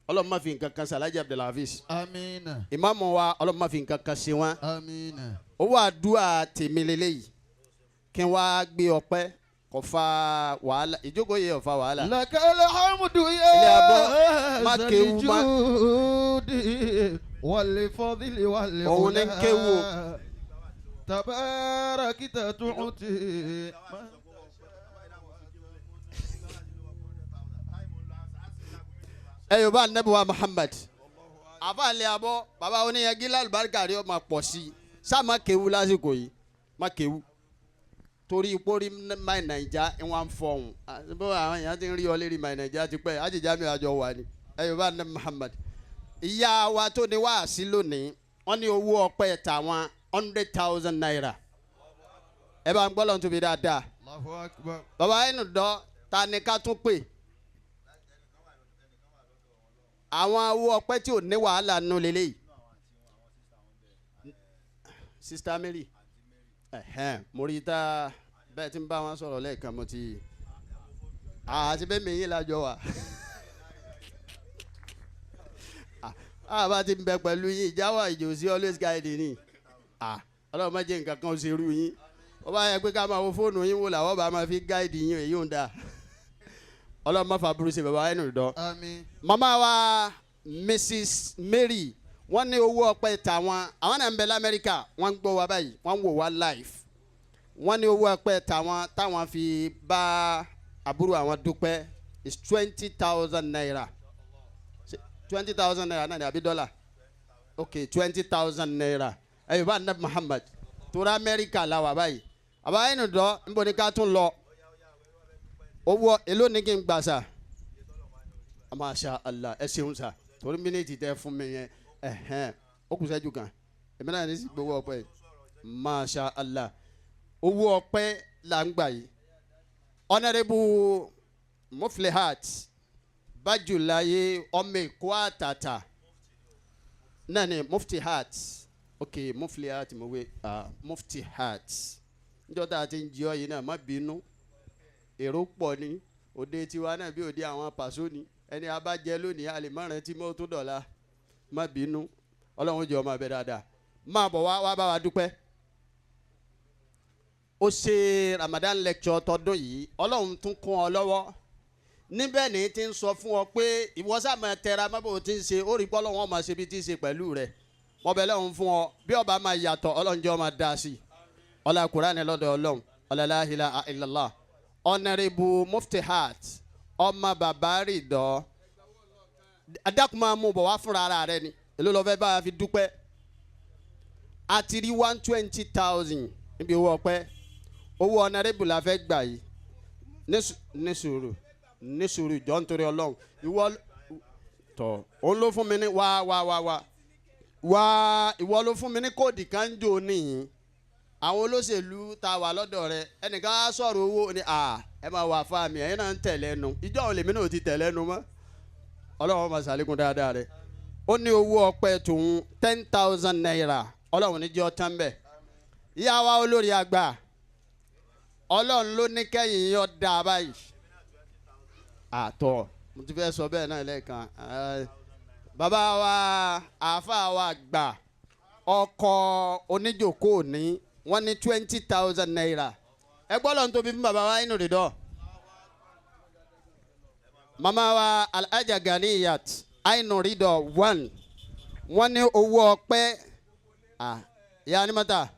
Ọlọ́run má fi nǹkan kan sí Alhaji Abdulhafiz. Àmín. Ìmáàmù wa Ọlọ́run má fi nǹkan kan sí wọn. Àmín. Owó àdúrà tèmi lélẹ́yìí kí n wá gbé ọpẹ́ kò fa wàhálà ìjókòó yẹ ò fa wàhálà. Lakal hamdu ya Ilé abọ́ má kéwu má. Zalijudi wal fadli wal ula. Òun ní kéwu o. Tabarakta tu'ti. Ẹ yóò bá anabi wa Muhammad. Àfàlẹ́ abọ́ bàbá oníyanjú lálùbáríkà rí ọ máa pọ̀ sí i sá má kéwu lásìkò yìí má kéwu torí pórí máì nàìjà wọn ń fọhùn bó àwọn èèyàn ti ń rí ọ lérí máì nàìjà ti pẹ́ àjèjì àmì àjọ wà ní ẹ yóò bá anabi Muhammad. Ìyá wa tó ní wáàsí lónìí wọ́n ní owó ọpẹ́ tàwọn 100,000 naira. Ẹ bá ń gbọ́ lọ́n tóbi dáadáa. Allahu akbar. Bàbá Ainu Ridọ ta ni ká tún pè? Àwọn owó ọpẹ́ tí ò ní wàhálà nù lélẹ́yìí. Sista Mary mo rí ta bẹ́ẹ̀ tí ń bá wọn sọ̀rọ̀ lẹ́ẹ̀kan mo ti àti bẹ́ẹ̀ mi yín lájọ wà. Àbá ti ń bẹ pẹ̀lú yín ìjáwá ìjòsí always guide ni. Ọlọ́run má jẹ́ nǹkan kan ó ṣe irú yín. Ó bá yẹ pé ká máa wo fóònù yín wò làwọn bá máa fi guide yín èyí ń da. Ọlọ́run má fa burú ṣe bàbá Ainu Ridọ. Àmín. Màmá wa Mrs Mary wọ́n ní owó ọpẹ́ tàwọn àwọn náà ń bẹ l'Amẹ́ríkà wọ́n ń gbọ́ wa báyìí wọ́n ń wò wá live. Wọ́n ní owó ọpẹ́ tàwọn táwọn fi bá àbúrò àwọn dúpẹ́ is 20,000 naira. 20,000 naira náà ni àbí dọ́là? Ok, 20,000 naira. Ẹ yóò bá anabi Muhammad torí Amẹ́ríkà la wà báyìí. Bàbá Ainu Ridọ níbo ni ká tún lọ? Owó èló ni kí n gbà sà? Masha Allah ẹ ṣeun sà torí mínítì tẹ fún mi yẹn ẹhẹn ó kù sẹ́jú kan èmi náà ní sí gbowó ọpẹ́ yìí. Masha Allah owó ọpẹ́ là ń gbà yìí. Honourable Muflihat Bájúláyé ọmọ Èkó àtàtà náà ni Muftihat ok Muflihat mo wé Muftihat níjọ́ tá a ti ń jẹ́ ọ yìí náà má bínú èrò pọ̀ ni òde tiwa náà bí òde àwọn pàṣọ ni ẹni a bá jẹ lónìí a lè má rántí mọ́ tó dọ̀la má bínú Ọlọ́run jẹ́ ọmọ abẹ dáadáa máa bọ̀ wá wá bá wa dúpẹ́. Ó ṣe Ramadan lecture tọdún yìí, Ọlọ́run tún kún ọ lọ́wọ́ níbẹ̀ ní ti ń sọ fún ọ pé ìwọ sáà máa tẹra mọ́ bó ti ń ṣe, ó rí pé Ọlọ́run ó máa ṣe bí ti ń ṣe pẹ̀lú rẹ̀. Wọ́n bẹ lọ́hùn fún ọ bí ọba máa yàtọ̀, Ọlọ́run jẹ́ ó máa dá sí i. Ọlá Kùránì lọ́dọ̀ Ọlọ́run, ọlá la ilaha illallah. Honorable Muftihat ọmọ bàbá rìdọ́ adákùn máa mú bọ̀ wá fúnra ara rẹ ni, èló lọ fẹ́ bá a fi dúpẹ́. A ti rí 120,000 níbi owó ọpẹ́, owó honorable la fẹ́ gbà yìí. Ní sùúrù, ní sùúrù jọ nítorí Ọlọ́run. Ìwọ tọ̀ òun ló fún mi ní wá wá wá wá wá, ìwọ ló fún mi ní kóòdì kan jò níyìn. Àwọn olóṣèlú ta wà lọ́dọ̀ rẹ, ẹnìkan á sọ̀rọ̀ owó ni à ẹ máa wà fáàmì mi, ẹ̀yin náà ń tẹ̀lé nu ìjọ òun lèmi náà ti tẹ̀lé nu mọ́. Ọlọ́run máa ṣàlékún dáadáa rẹ. Ó ní owó ọpẹ́ tòun 10,000 naira, Ọlọ́run ní jẹ́ ọ tán bẹ́ẹ̀. Ìyá wa olórí àgbà, Ọlọ́run ló ní kẹ́yìn yọ dáa báyìí. Àtọ̀ mo ti fẹ́ sọ bẹ́ẹ̀ náà lẹ́ẹ̀kan. Bàbá wa àáfàá wa gbà ọkọ̀ oníjòkó ní wọ́n ní 20,000 naira. Ẹ gbọ́ lọ́n tóbi fún bàbá wa inú rìndọ́. Màmá wa Alhaja Ganiyat Ainu Ridọ 1, wọ́n ní owó ọpẹ́ ìyá anímọ́ta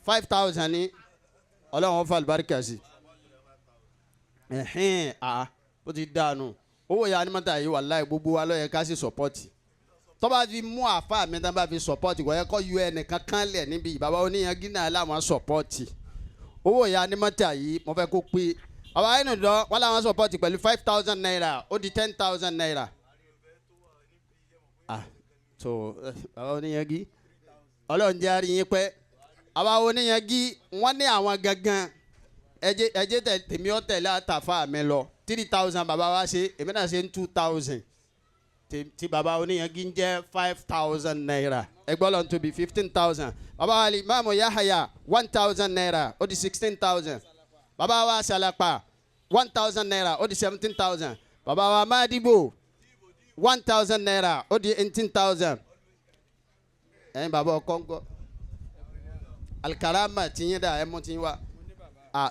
5,000 ní. Ọlọ́run ó fa àlùbáríkà sí. Ẹ̀hìn ó ti dànù owó ìyá anímọ́ta yìí, wàláhì gbogbo wa ló yẹ ká sì sọ́pọ́tì. Tó bá fi mú àfa mi tán bá fi sọ́pọ́tì, kò yẹ kó yọ ẹnìkan kan lẹ̀ níbi bàbá oníyanjú náà láwọn sọ́pọ́tì. Owó ìyá anímọ́ta yìí mo fẹ́ kó pé bàbá Ainu Ridọ wọ́n láwọn sọ́pọ́tì pẹ̀lú 5,000 naira, ó di 10,000 naira. Tó bàbá oníyanjú, Ọlọ́run jẹ́ àrí yín pẹ́. Bàbá oníyanjú wọ́n ní àwọn gangan ẹjẹ tèmi ọ tẹ̀lé àtàfà mi lọ 3,000 bàbá wa ṣe, èmi náà ṣe ń 2,000 tí bàbá oníyanjú ń jẹ́ 5,000 naira. Ẹgbọ́n lọ́n tóbi 15,000. Bàbá wa Imam Yahaya 1,000 naira, ó di 16,000. Bàbá wa Salapa 1,000 naira, ó di 17,000. Bàbá wa Madibo 1,000 naira, ó di 18,000. Ẹ̀yin bàbá ọkọ̀ǹgọ̀ Alikarama tiyín dà ẹ̀ mú tiyín wá.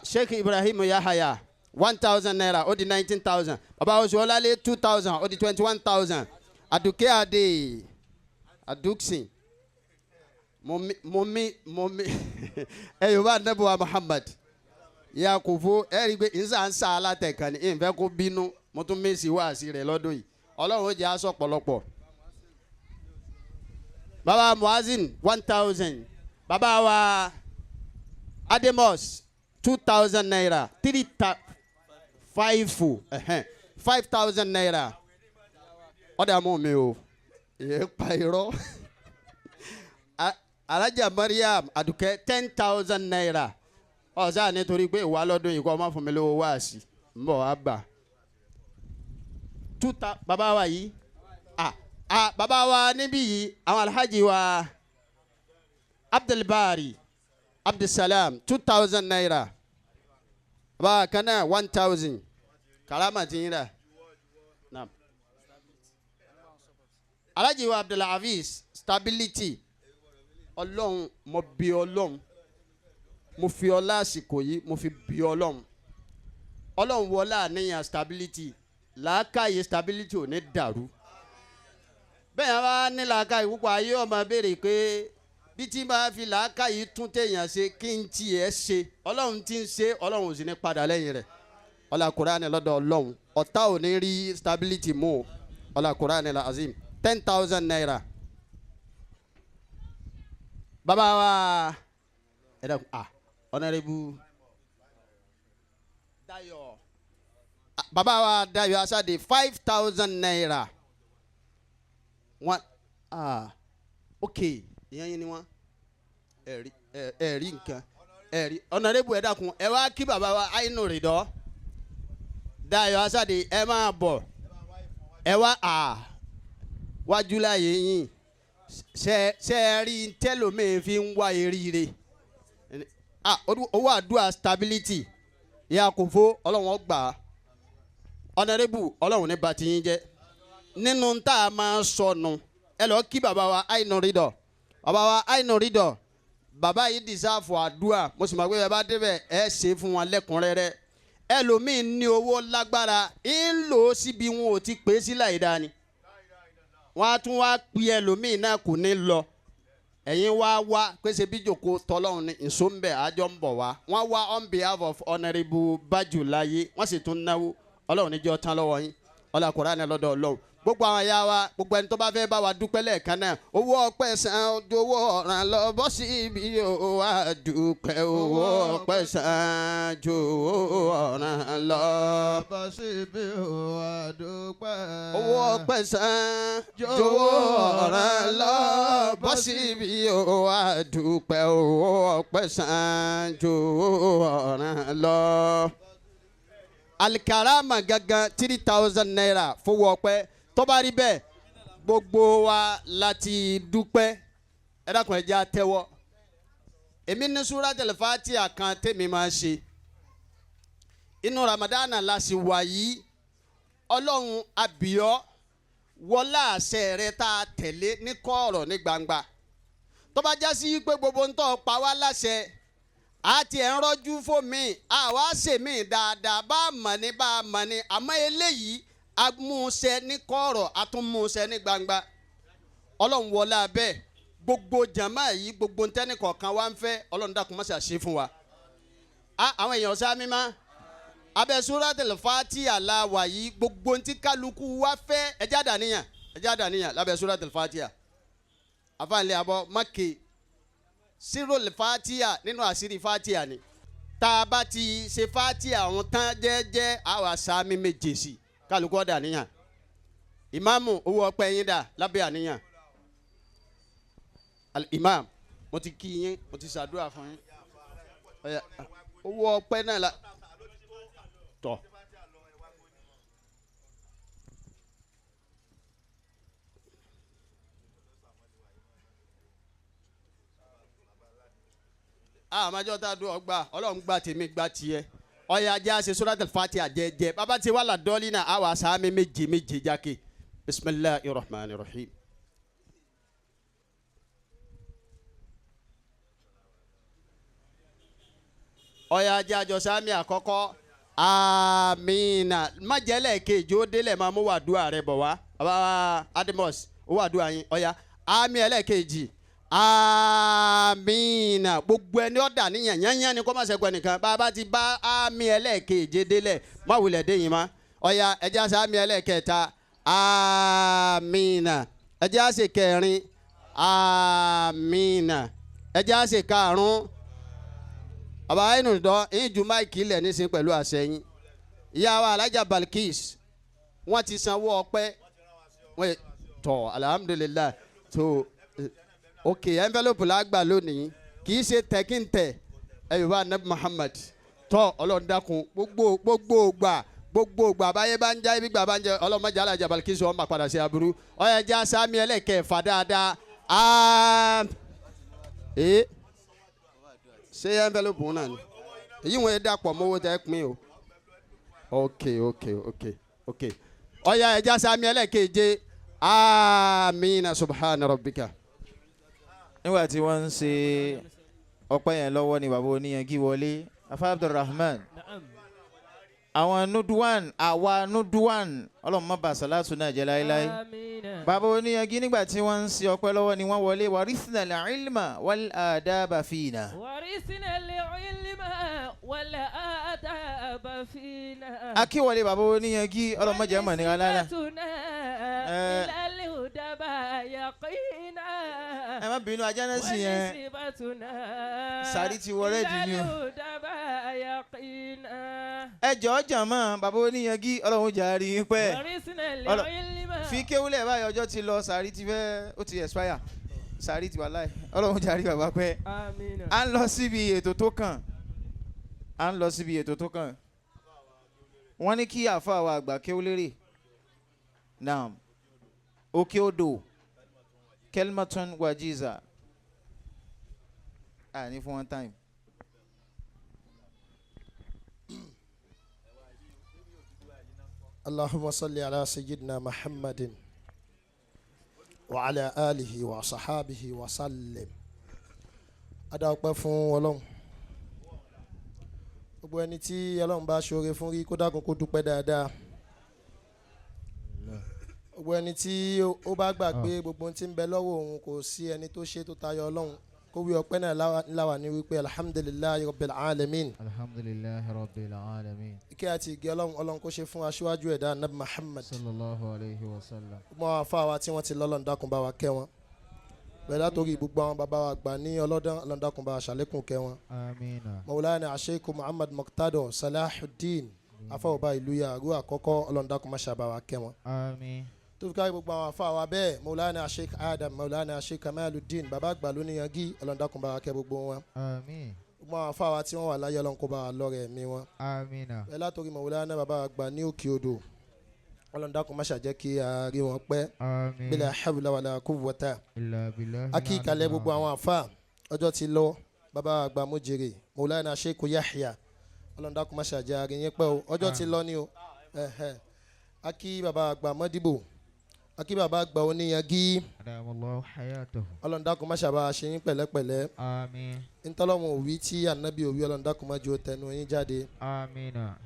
Sheikh Ibrahim Yahaya 1,000 naira, ó di 19,000. Bàbá Oṣuọlálé 2,000, ó di 21,000. Aduke Ade Aduksin momi ẹ yorùbá nẹ́bùwá Muhammad yakubu ẹ rí i pé nsa ń sa alátẹ̀kàn ní ìfẹ́ kó bínú, mo tún mèsì wáàsí rẹ̀ lọ́dún yìí. Ọlọ́run ó jẹ́ aṣọ pọ̀lọpọ̀. Bàbá Muazin 1,000. Bàbá wa Ademos 2,000 naira, 5,000 naira. Ọ̀dà mú mi o, ìyẹn pa irọ́. Alhaja Mariam Aduke 10,000 naira. Ọ̀sán nítorí pé ìwà lọ́dún yìí kọ́ ọmọ fún mi lówó wáàsí ń bọ̀ wá gbà. Bàbá wa yìí, bàbá wa níbí yìí, àwọn alhaji wa Abdulbari Abdulsalam 2,000 naira. Bàbá kan náà 1,000. Karama ti yín rà. Alhaji wa Abdulhafiz stability. Ọlọ́run mo bi Ọlọ́run, mo fi ọlá àsìkò yìí mo fi bi Ọlọ́run. Ọlọ́run wọlá àníyàn stability, làákàyè stability ò ní dàrú. Bẹ́ẹ̀ yẹn bá ní làákàyè púpọ̀, ayé ọmọ béèrè pé bí tí máa fi làákàyè tún téèyàn ṣe kí n tiẹ̀ ṣe. Ọlọ́run ti ń ṣe, Ọlọ́run ò sì ní padà lẹ́yìn rẹ̀. Ọlá Kùránì lọ́dọ̀ Ọlọ́run, ọ̀tá ò ní rí stability mú o. Ọlá Kùránì la azim 10,000 naira. Bàbá wa ẹ dàkú Honorable Dayo, bàbá wa Dayo Asade 5,000 naira. One ok ìyẹn yín ni wọ́n ẹ rí nǹkan ẹ rí. Honorable ẹ dákun ẹ wá kí bàbá wa Ainu Ridọ Dayo Asade ẹ máa bọ̀ ẹ wá wájú láàyè yín. Ṣe ẹ rí tẹlómi fi ń wá eríire. Owó àdúrà stability ìyá kò fó Ọlọ́run ọgbà. Honorable Ọlọ́run ní bàtí yín jẹ́. Nínú tá a máa sọnù ẹ lọ kí bàbá wa Ainu Ridọ. Bàbá wa Ainu Ridọ Bàbá yìí dìsáàfù àdúrà, mo sì mọ̀ pé bàbá débẹ̀ ẹ ṣe fún wọn lẹ́kùnrẹ́rẹ́. Ẹlòmíín ní owó lágbára ń lò ó síbi wọn ò ti pè é sí láì dáa ni. Wọ́n á tún wá pe ẹlòmíín náà kò ní lọ. Ẹ̀yin wá wá pèsè bí jòkó tọ́lọ́run ní nsọ ń bẹ̀ àjọ ń bọ̀ wá. Wọ́n wá on behalf of Honourable Bájúláyé, wọ́n sì tún náwó. Ọlọ́run níjọ́ tán lọ́wọ́ yín. Ọlá Kùránì lọ́dọ̀ Ọlọ́run. Gbogbo àwọn ẹ̀yà wa, gbogbo ẹni tó bá fẹ́ bá wa dúpẹ́ lẹ́ẹ̀kan náà, owó ọpẹ́ san owó ọ̀ràn lọ bọ́ sí ibi owó àdúpẹ́. Owó ọpẹ́ san owó ọ̀ràn lọ. Bọ́ sí ibi owó àdúpẹ́. Owó ọpẹ́ san owó ọ̀ràn lọ bọ́ sí ibi owó àdúpẹ́. Owó ọpẹ́ san owó ọ̀ràn lọ. Alikarama gangan 3,000 naira fowó ọpẹ́. Tó bá rí bẹ́ẹ̀, gbogbo wa láti dúpẹ́. Ẹ dákun, ẹ jẹ́ á tẹ́wọ́. Èmi ní Suratul Fatiha kan tèmi máa ṣe. Inú Ramadana la sì wà yìí. Ọlọ́run àbíọ́ wọlá àṣẹ rẹ tá a tẹ̀lé ní kọ̀ọ̀rọ̀ ní gbangba. Tó bá já sí pé gbogbo ń tọ́ pa wá láṣẹ, àti ẹ̀ ń rọ́jú fún mi, àwa ṣe mí dáadáa, bá a mọ̀ ní bá a mọ̀ ní, àmọ́ eléyìí amúṣẹ ní kọ̀ọ̀rọ̀, àtúnmúṣẹ ní gbangba. Ọlọ́run wọlá bẹ́ẹ̀, gbogbo jàmá yìí, gbogbo ntẹ́ni kọ̀ọ̀kan wa ń fẹ́, Ọlọ́run dákun má ṣe àṣe fún wa. Àwọn èèyàn sá mímá abẹ́ Suratul Fatiha la wà yìí, gbogbo ntí kálukú wa fẹ́, ẹjẹ́ àdàníyàn, ẹjẹ́ àdàníyàn lábẹ́ Suratul Fatiha. Àfààní àbọ̀ mákè Sirul Fatiha nínú àṣírí Fatiha ni. Tá a bá ti ṣe Fatiha àwọn tán jẹ́jẹ́, àwa sàmì méje sí kálukú ọ̀dà níyàn. Ìmáàmù, owó ọpẹ́ yín dà lábẹ́ àníyàn. Imam, mo ti kí yín, mo ti ṣàdúrà fún yín. Owó ọpẹ́ náà la tọ̀. Àmàjọ tá a dún ọgbà, Ọlọ́run gba tèmi gba tiẹ̀. Ọyà ajá ṣe Suratul Fatiha jẹ́jẹ́. Bàbá tí wàhálà dọ́ọ̀lì náà, àwa sàmì méje méje jáke. Bismillahir Rahmanir Rahim. Ọyà ajá àjọ sàmì àkọ́kọ́. Amina. Májẹ̀lẹ̀ kejì ó délẹ̀ máa mú wàdúrà rẹ bọ̀ wá. Bàbá Ademos, ó wàdúrà yín. Ọyà àmì ẹlẹ́ẹ̀kejì. Amina. Gbogbo ẹni ọ̀dà níyàn yányán ni kó má ṣẹ́kù ẹnìkan. Bàbá ti bá àmì ẹlẹ́ẹ̀keje délẹ̀, má wulẹ̀ dé yìí má. Ọ̀yà ẹjẹ́ àṣà àmì ẹlẹ́ẹ̀kẹta. Amina. Ẹjẹ́ àṣẹ kẹrin. Amina. Ẹjẹ́ àṣẹ karùn-ún. Bàbá inú dán ẹ̀yìn ju máìkì ilẹ̀ nísìnyí pẹ̀lú àṣẹ yín. Ìyá wa Alájà Balkis, wọ́n ti sanwó ọpẹ́. Tọ́ alhamdulilayi tó. Ok, envelope la gbà lónìí, kì í ṣe tẹkíntẹ ẹ yorùbá anabi Muhammad. Tọ Ọlọ́run dákun, gbogbo gbogbo gbà gbogbo gbà báyé bá ń já ibi gbà bá ń jẹ, Ọlọ́run má jẹ́ Alájà Balkis wọn bá padà sí aburú. Ọyẹ jẹ́ asami ẹlẹ́kẹ̀ẹ́fà dáadáa. Ṣé envelope náà ni èyí wọn dàpọ̀ mọ́wó tẹ́ pín o. Ok ok ok ok ọyẹ jẹ́ asami ẹlẹ́kẹ̀ẹ́je. Amina subhana rabbika. Nígbà tí wọ́n ń ṣe ọpẹ́ yẹn lọ́wọ́ ni bàbá oníyanjú wọlé. Afa Abdulrahman, àwọn nuduwan, àwa nuduwan, Ọlọ́run má bà sàlátù náà jẹ́ láéláé. Bàbá oníyanjú nígbà tí wọ́n ń ṣe ọpẹ́ lọ́wọ́ ni wọ́n wọlé. Warisna al-ilma wal adaba fina. Warisna al-ilma wal adaba fina. Akíwọlé bàbá oníyanjú, Ọlọ́run má jẹ́ mọ̀ ní alára. Ẹ má bínú, ajá náà sì yẹn sàrí ti wọlé jù ní o. Ẹ jọ̀ọ́ jàmọ́ bàbá oníyanjú, Ọlọ́run jà rí i pẹ́. Fi kéwúlẹ̀ báyìí, ọjọ́ ti lọ, sàrí ti fẹ́, ó ti expire, sàrí ti wà láì. Ọlọ́run jà rí bàbá pẹ́. À ń lọ síbi ètò tó kàn, à ń lọ síbi ètò tó kàn. Wọ́n ní kí àáfàá wa àgbà kéwúlérè naam òkè odò kelmaton wajiza ní fún one time. اللهم صل على سيدنا محمد وعلى آله وصحابه وسلم. A dá ọpẹ́ fún Ọlọ́run. Gbogbo ẹni tí Ọlọ́run bá ṣoore fún rí kó dákun kó dúpẹ́ dáadáa. Gbogbo ẹni tí ó bá gbàgbé gbogbo ohun tí ń bẹ lọ́wọ́ òun kò sí ẹni tó ṣe tó tayọ Ọlọ́run kó wí ọpẹ́ náà láwà ní wípé alhamdulillahi rabbil alamin. Alhamdulillahi rabbil alamin. Ìkẹ́ àti ìgẹ́ Ọlọ́run Ọlọ́run kó ṣe fún aṣíwájú ẹ̀dá Nabi Muhammad. Sallallahu alayhi wa sallam. Gbogbo àwọn afá wa tí wọ́n ti lọ́lọ́run dákun bá wa kẹ́ wọn. Bẹ́ẹ̀ látòrí gbogbo àwọn bàbá wa gbà ní ọlọ́dán Ọlọ́run dákun bá wa ṣàlékún kẹ́ wọn. Amina. Maulana Sheikh Muhammad Muqtado Salahuddin afọwọ́ba ìlú Yàrá àkọ́kọ́ Ọlọ́run dákun má ṣàbà wa kẹ́ wọn. Àmín. Tó fi kárí gbogbo àwọn afá wa bẹ́ẹ̀ Maulana Sheikh Adam Maulana Sheikh Kamaluddin bàbá àgbà lóníyangí Ọlọ́run dákun bá wa kẹ́ gbogbo wọn. Àmín. Gbogbo àwọn afá wa tí wọ́n wà láyé Ọlọ́run kó bá wa lọ́rẹ̀ ẹ̀mí wọn. Amina. Bẹ́ẹ̀ látòrí Maulana bàbá àgbà ní òkè odò Ọlọ́run dákun má ṣàjẹ́ kí a rí wọn pẹ́. Àmín. Bila hawla wala quwwata. Illa billahi. Akíkalẹ̀ gbogbo àwọn àfa ọjọ́ ti lọ bàbá àgbà mojèrè Maulana Sheikh Yahya Ọlọ́run dákun má ṣàjẹ́ a rí yín pẹ́ o ọjọ́ ti lọ ni o. Akí bàbá àgbà mọ́dìbò akí bàbá àgbà oníyangí Adamallahu hayatahu. Ọlọ́run dákun má ṣàbà ṣe yín pẹ̀lẹ́pẹ̀lẹ́. Àmín. Ntọ́lọ́wọ̀n òwí tí ànábì òwí Ọlọ́run dákun má jẹ́ ó tẹnu yín jáde. Amina.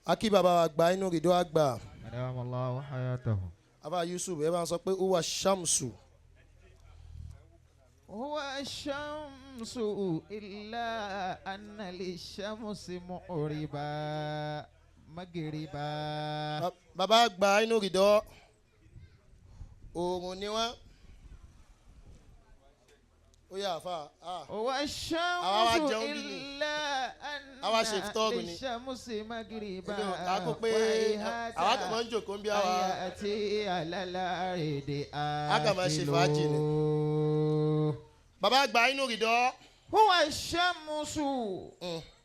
Akí bàbá àgbà inú rìdó àgbà Adamallahu hayatahu. Afa Yusuf ẹ bá ń sọ pé huwa shamsu. Huwa shamsu illa anna lishamsi mu'riba magriba. Bàbá àgbà inú rìdó oòrùn ni wọ́n. Ó yà àfa. Huwa Àwa wá shamsu jẹun bí ni. illa anna Àwa ṣe ìfitọ́ọ̀gù ni. lishamsi magriba. Èmi ò kà á kó pé àwa kàn máa ń jòkó ń bí àwa. Ayati alala-rede A kàn máa ṣe fàájì ni. Bàbá àgbà inú rìdó. Huwa shamsu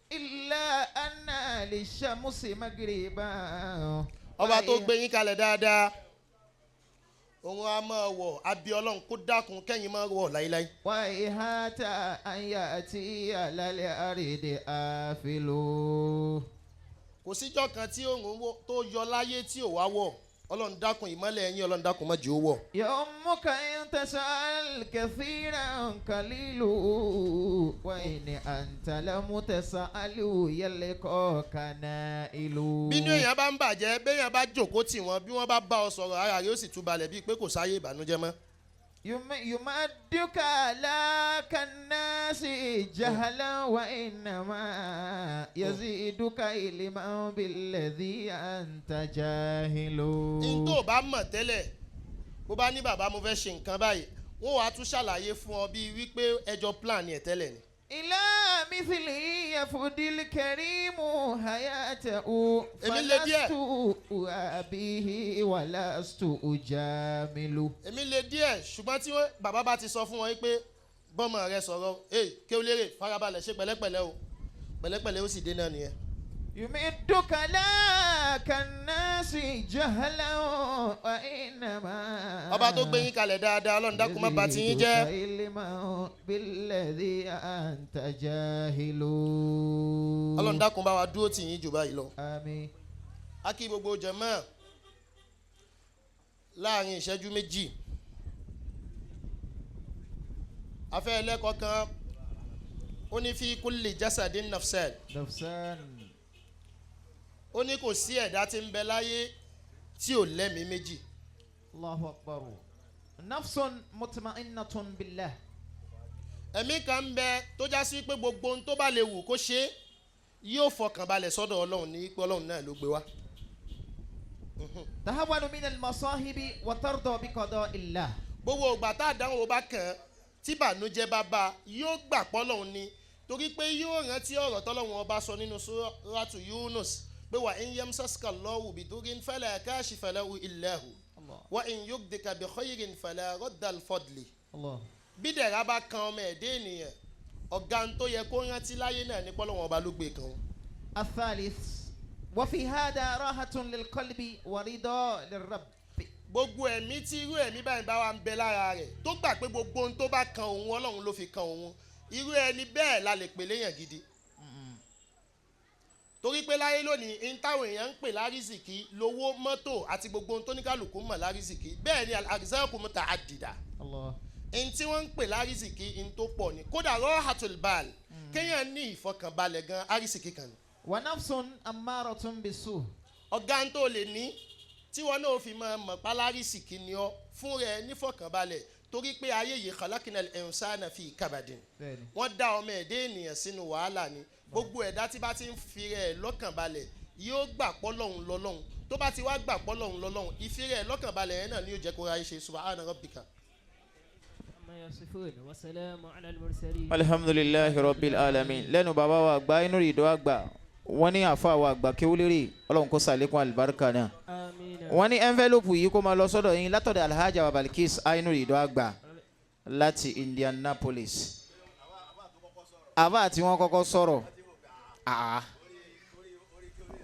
illa anna lishamsi magriba. Ọba tó gbé yín kalẹ̀ dáadáa òun á máa wọ̀ abí Ọlọ́run kó dákun kẹ́yìn máa wọ̀ láíláí. Wàhíhátà ayati alala-rede afilu. Kò síjọ́ kan tí òun tó yọ láyé tí ò wá wọ̀ Ọlọ́run dákun ìmọ́lẹ̀ ẹ̀yìn Ọlọ́run dákun má jẹ́ ó wọ̀. يومك إن تسأل كثيرا قليل وإن أنت لم تسأل يلقاك نائل. Bínú èèyàn bá ń bàjẹ́ béèyàn bá jòkó tì wọ́n bí wọ́n bá bá ọ sọ̀rọ̀ ara rẹ̀ ó sì tún balẹ̀ bíi pé kò sáyé ìbànújẹ́ mọ́. يمدك لا كالناس جهلا وإنما يزيدك علما بالذي أنت جاهل. N tó o bá mọ̀ tẹ́lẹ̀ bó bá ní bàbá mo fẹ́ ṣe nǹkan báyìí wọ́n wàá tún ṣàlàyé fún ọ bíi wípé ẹjọ́ plan ẹ̀ tẹ́lẹ̀ ni. إلى مثله يفدي الكريم حياته Èmi le díẹ̀. فلست أبيه ولست أجامل. Èmi le díẹ̀ ṣùgbọ́n tí bàbá bá ti sọ fún wọn pé bọ́mọ rẹ sọ̀rọ̀ ee kí o lérè farabalẹ̀ ṣe pẹ̀lẹ́pẹ̀lẹ́ o pẹ̀lẹ́pẹ̀lẹ́ ó sì dé náà nìyẹn. يمدك لا كالناس جهلا وإنما Ọba tó gbé yín kalẹ̀ dáadáa Ọlọ́run dákun má bà ti yín jẹ́. يزيدك علما بالذي أنت جاهل. Ọlọ́run dákun bá wa dúró tì yín jù báyìí lọ. آمين. A kí gbogbo jàmáà láàrin ìṣẹ́jú méjì. Afẹ́ ẹlẹ́kọ̀ọ́ kan ó ní fi kulli jasadin nafsan. نفسان. Ó ní kò sí ẹ̀dá tí ń bẹ láyé tí ò lẹ́mìí méjì. الله أكبر. نفس مطمئنة بالله. Ẹ̀mí kan ń bẹ tó já sí pé gbogbo ohun tó bá lè wù kó ṣe yóò fọkàn balẹ̀ sọ́dọ̀ Ọlọ́run ní pé Ọlọ́run náà ló gbé wá. تهون من المصاهب وترضى بقضاء الله. Gbogbo ìgbà tá àdánwò bá kàn án tí bànújẹ́ bá bá a yóò gbà pọ́lọ́run ni torí pé yóò rántí ọ̀rọ̀ tọ́lọ́run ọba sọ nínú Suratu Yunus pé wa in yamsaska Allahu bidurrin fala kashifa lahu illa hu wa in yurdika bi khayrin fala radda li fadli. Allah. Bí dẹ̀ra bá kan ọmọ ẹ̀dẹ́ ènìyàn ọ̀gá ń tó yẹ kó rántí láyé náà ní pọ́lọ́run ọba ló gbé kan. الثالث وفي هذا راحة للقلب ورضا للرب. Gbogbo ẹ̀mí tí irú ẹ̀mí báyìí bá wà ń bẹ lára rẹ̀ tó gbà pé gbogbo ohun tó bá kan òun Ọlọ́run ló fi kan òun irú ẹni bẹ́ẹ̀ la lè pè léèyàn gidi. Torí pé láyé lónìí n táwọn èèyàn ń pè lárísìkí lówó mọ́tò àti gbogbo ohun tó ní kálukú mọ̀ lárísìkí bẹ́ẹ̀ ni àrísàkù mutahaddida. Allah. N tí wọ́n ń pè lárísìkí n tó pọ̀ ni kódà rahatul bal kéèyàn ní ìfọkànbalẹ̀ gan arísìkí kan ni. Wa nafsun ammaratun bisu. Ọ̀gá ń tó lè ní tí wọn náà fi máa mọ̀ pálárísìkí ni ọ fún rẹ nífọkànbalẹ̀ torí pé ayé yìí khalaqnal insana fi kabadin Bẹ́ẹ̀ni. wọ́n dá ọmọ ẹ̀dá ènìyàn sínú wàhálà ni gbogbo ẹ̀dá tí bá ti ń fi rẹ̀ lọ́kàn balẹ̀ yóò gbà pọ́ lọ́hùn lọ́lọ́hùn tó bá ti wá gbà pọ́ lọ́hùn lọ́lọ́hùn ìfi rẹ̀ lọ́kàn balẹ̀ yẹn náà ni yóò jẹ́ kó ráyé ṣe subhana rabbika. عما يصفون وسلام على المرسلين. Alhamdulilayi rabbil alamin. Lẹ́nu bàbá wa àgbà inú ìdó àgbà wọ́n ní àfa wa àgbà kéwúlérè ọlọ́run kó sàlékún àlùbáríkà náà. آمين. Wọ́n ní envelope yìí kó máa lọ sọ́dọ̀ yín látọ̀dọ̀ alhaja wa Balkis inú ìdó àgbà láti Indianapolis. Àbá tí wọ́n kọ́kọ́ sọ̀rọ̀ àá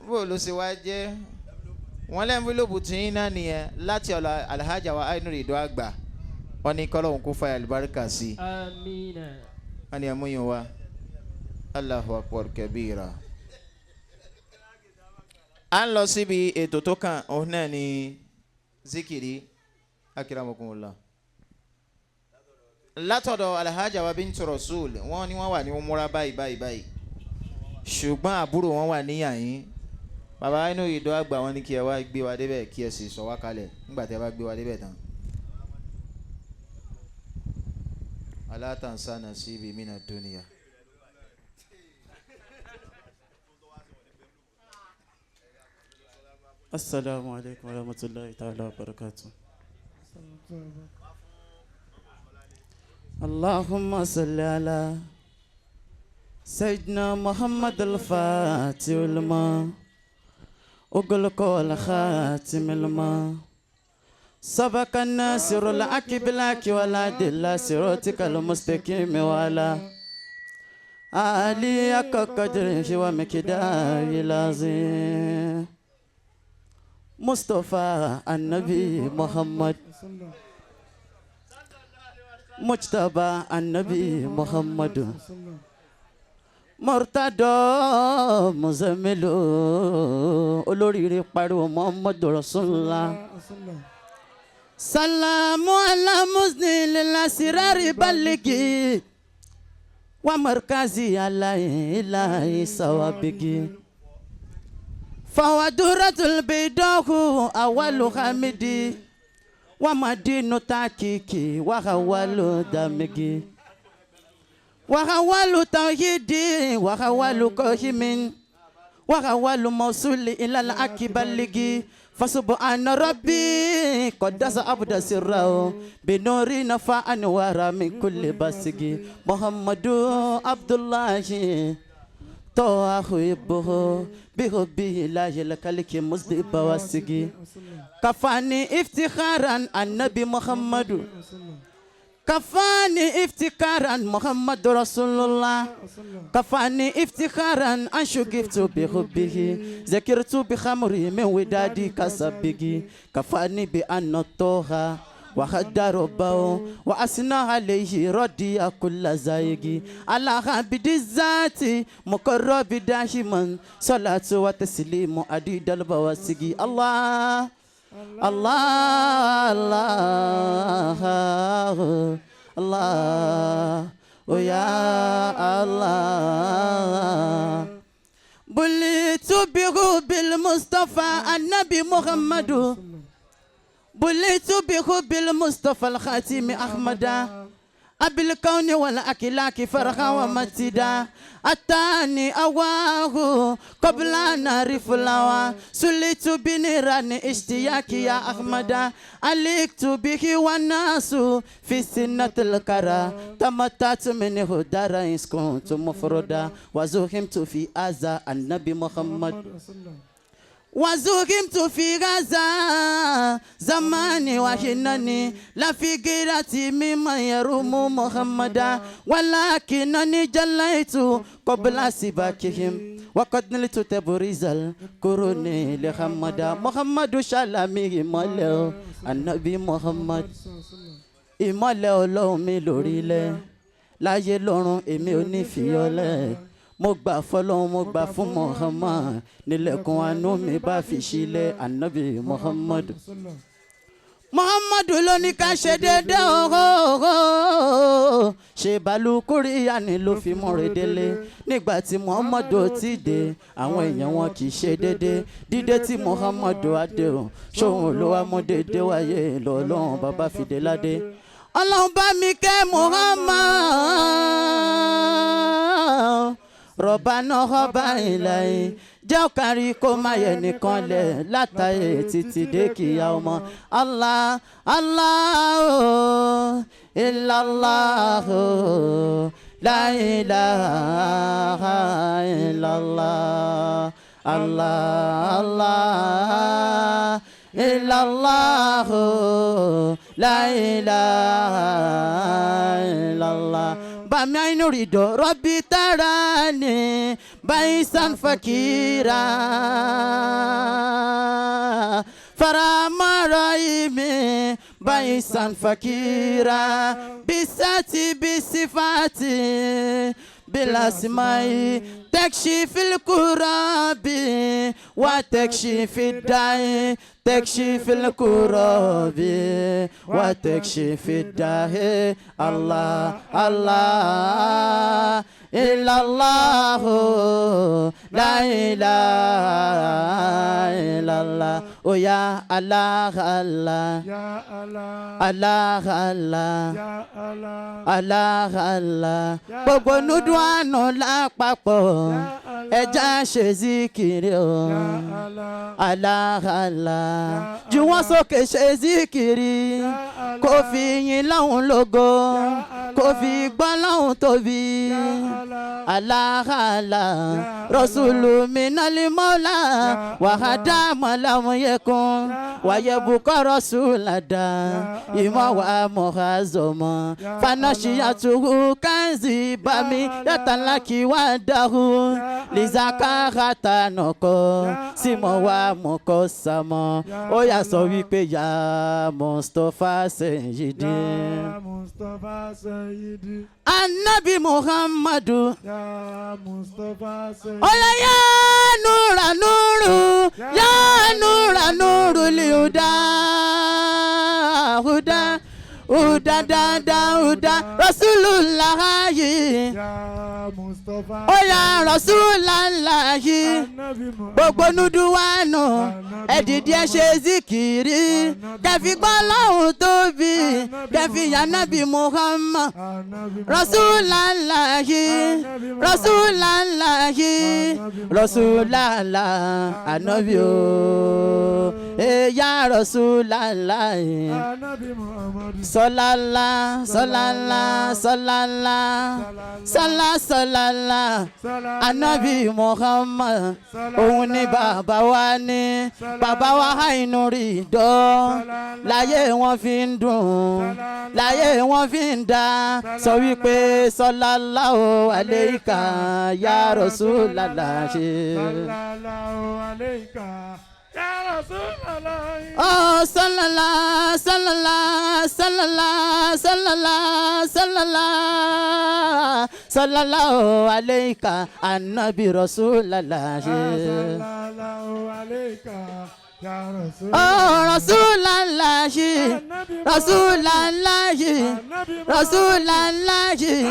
bó ló ṣe wá jẹ́ wọ́n lé envelope tí yín náà nìyẹn láti ọ̀dọ̀ alhaja wa inú ìdó àgbà wọ́n ní kọ́lọ́hún kó fa àlùbáríkà sí i. آمين. Wọ́n ní ẹmú yín wá. Allahu akbar kabira. À ń lọ síbi ètò tó kàn òun náà ni zikiri akiramakunla. Látọ̀dọ̀ alhaja wa bintu rasul wọ́n ní wọ́n wà ní umura báyìí báyìí báyìí ṣùgbọ́n àbúrò wọn wà níyàyín bàbá inú ìdó àgbà wọn ní kí ẹ wá gbé wa débẹ̀ kí ẹ sì sọ wá kalẹ̀ nígbà tí ẹ bá gbé wa débẹ̀ tán. Ala tansa nasibi mina dunya. Assalamu alaikum warahmatullahi ta'ala wabarakatuh. اللهم صل على سيدنا محمد الفاتح لما أغلق والخاتم لما سبق الناصر العقب لك ولا دل صراطك المستقيم وعلى آله حق قدره ومقداره العظيم. مصطفى النبي محمد مجتبى النبي محمد مرتضى مزمل olóríire pariwo Muhammadu Rasulullah. Salamu ala muzni lilasirari baligi wa markazi ala ilahi sawabigi. فودرة البيضاء أول حمدي ومدين تاكيكي وأول دمجي وأول توحيدي وأول قهيم وأول موصول إلى الأكبر. فسبحان ربي قدس عبد سره بنور نفع أنوار من كل بسجي. محمد عبد الله طه يحبه بحبه لا يلكلك مصدب واسجي. كفاني افتخارا النبي محمد كفاني افتخارا محمد رسول الله كفاني افتخارا أن شغفت بحبه ذكرت بخمري من ودادي كسبه كفاني بأن طه وخد ربه وأثنى عليه رضي كل زايق على عبد الذات مقرب دائما صلاة وتسليم عديد البواسق. الله الله الله الله ويا الله. بليت بحب المصطفى النبي محمد بليت بحب المصطفى الخاتم أحمد أبي الكون والأكلاك فرحا ومتدا أتاني أواه قبل أن أعرف لوا سليت بنيران اشتياقي يا أحمد عليكت به والناس في سنة الكرى تمتعت منه دارا كنت مفردا وزهمت في أذى النبي محمد وزهمت في غزة زماني وحنني لا في غيرتي ممن يروم محمدا ولكنني جليت قبل سباكهم وقد نلت تبريز القرون لحمدا محمد شلامي مولى النبي محمد ìmọ́lẹ̀ Ọlọ́run mi lórílẹ̀ láyé lọ́run èmi ò ní fi ọlẹ̀ mo gbà fọlọ́run mo gbà fún Muhammad nílẹ̀kùn àánú mi bá fi sílẹ̀ anabi Muhammad. Muhammadu ló ní ká ṣe déédéé ooo ṣe balùkúríyá ni ló fi múre délé nígbà tí Muhammadu ò tí dé àwọn èèyàn wọn kì í ṣe déédéé dídé tí Muhammadu á dé o ṣóun ló wá mú déédéé wáyé lọ́lọ́run bàbá fìdé ládé. Ọlọ́run bá mi kẹ́ Muhammad rọ̀bà náà ọba ìlàyé jẹ́ ọ̀kárí kó má yẹ nìkan lẹ̀ látàyè títí dé kíyà ọmọ Allah Allah o illallah o la ilaha illallah Allah Allah illallah o la ilaha illallah. Bami ainu rido Rabbi tarani baisan fakira faramaraimi baisan fakira bisati bisifati bilasmai تكشف الكراب وتكشف الداء تكشف الكراب وتكشف الداء الله الله إلا الله لا إله إلا الله ويا الله الله Ya Allah. Allah Allah Ya Allah. Allah Allah gbogbo nudu àánú lápapọ̀ ẹja ṣe zikiri o Ya Allah. Allah Allah jù wọ́n sókè ṣe zikiri kó fi yìn lọ́hùn lógo kó fi gbọ́ lọ́hùn tóbi Allah Allah rasulu minal mawla wàhádà mọ̀lámúyẹ̀kún wàyẹ̀bùkọ́ rasulada ìmọ̀ wà mọ̀házọmọ fanasiyatuhu kanzi bami yatalaki wà dáhu lizakahata nọkọ símọ wà mọ̀kọ́ sàmọ́ ó yà sọ wípé ya Mustapha Sayyidi. Ya Mustapha Sayyidi. Anabi Muhammadu. Ya Mustapha Sayyidi. Ọlá yá nura nuru yá nura nuru liuda huda huda dada huda rasulullahi Ya Mustapha. ọlá rasulullahi Anabi Muhammad. gbogbo nuduwanu ẹdìdí ẹ ṣe zikiri kẹfì gbọ́ lọ́hùn tóbi kẹfì yànnàbí Muhammad. Anabi Rasulallahi Rasulallahi Rasulallah Anabi o ya Rasulallahi Anabi Muhammad. Sọlala sọlala sọlala sọlá sọlala Anabi Muhammad òun ni bàbá wa ní bàbá wa àìnú rí dán láyé wọn fi ń dùn láyé wọn fi ń dá sọ wípé sọlala o àléékà ya Rasulullah ṣe. Sallallahu alayka. Ya Rasulallah. Oh, sọlala sọlala sọlala sọlala sọlala sọlala o àléékà anabi Rasulullah ṣe. Sallallahu alayka. Ya Rasul. Oh, Rasulallahi Rasulallahi Rasulallahi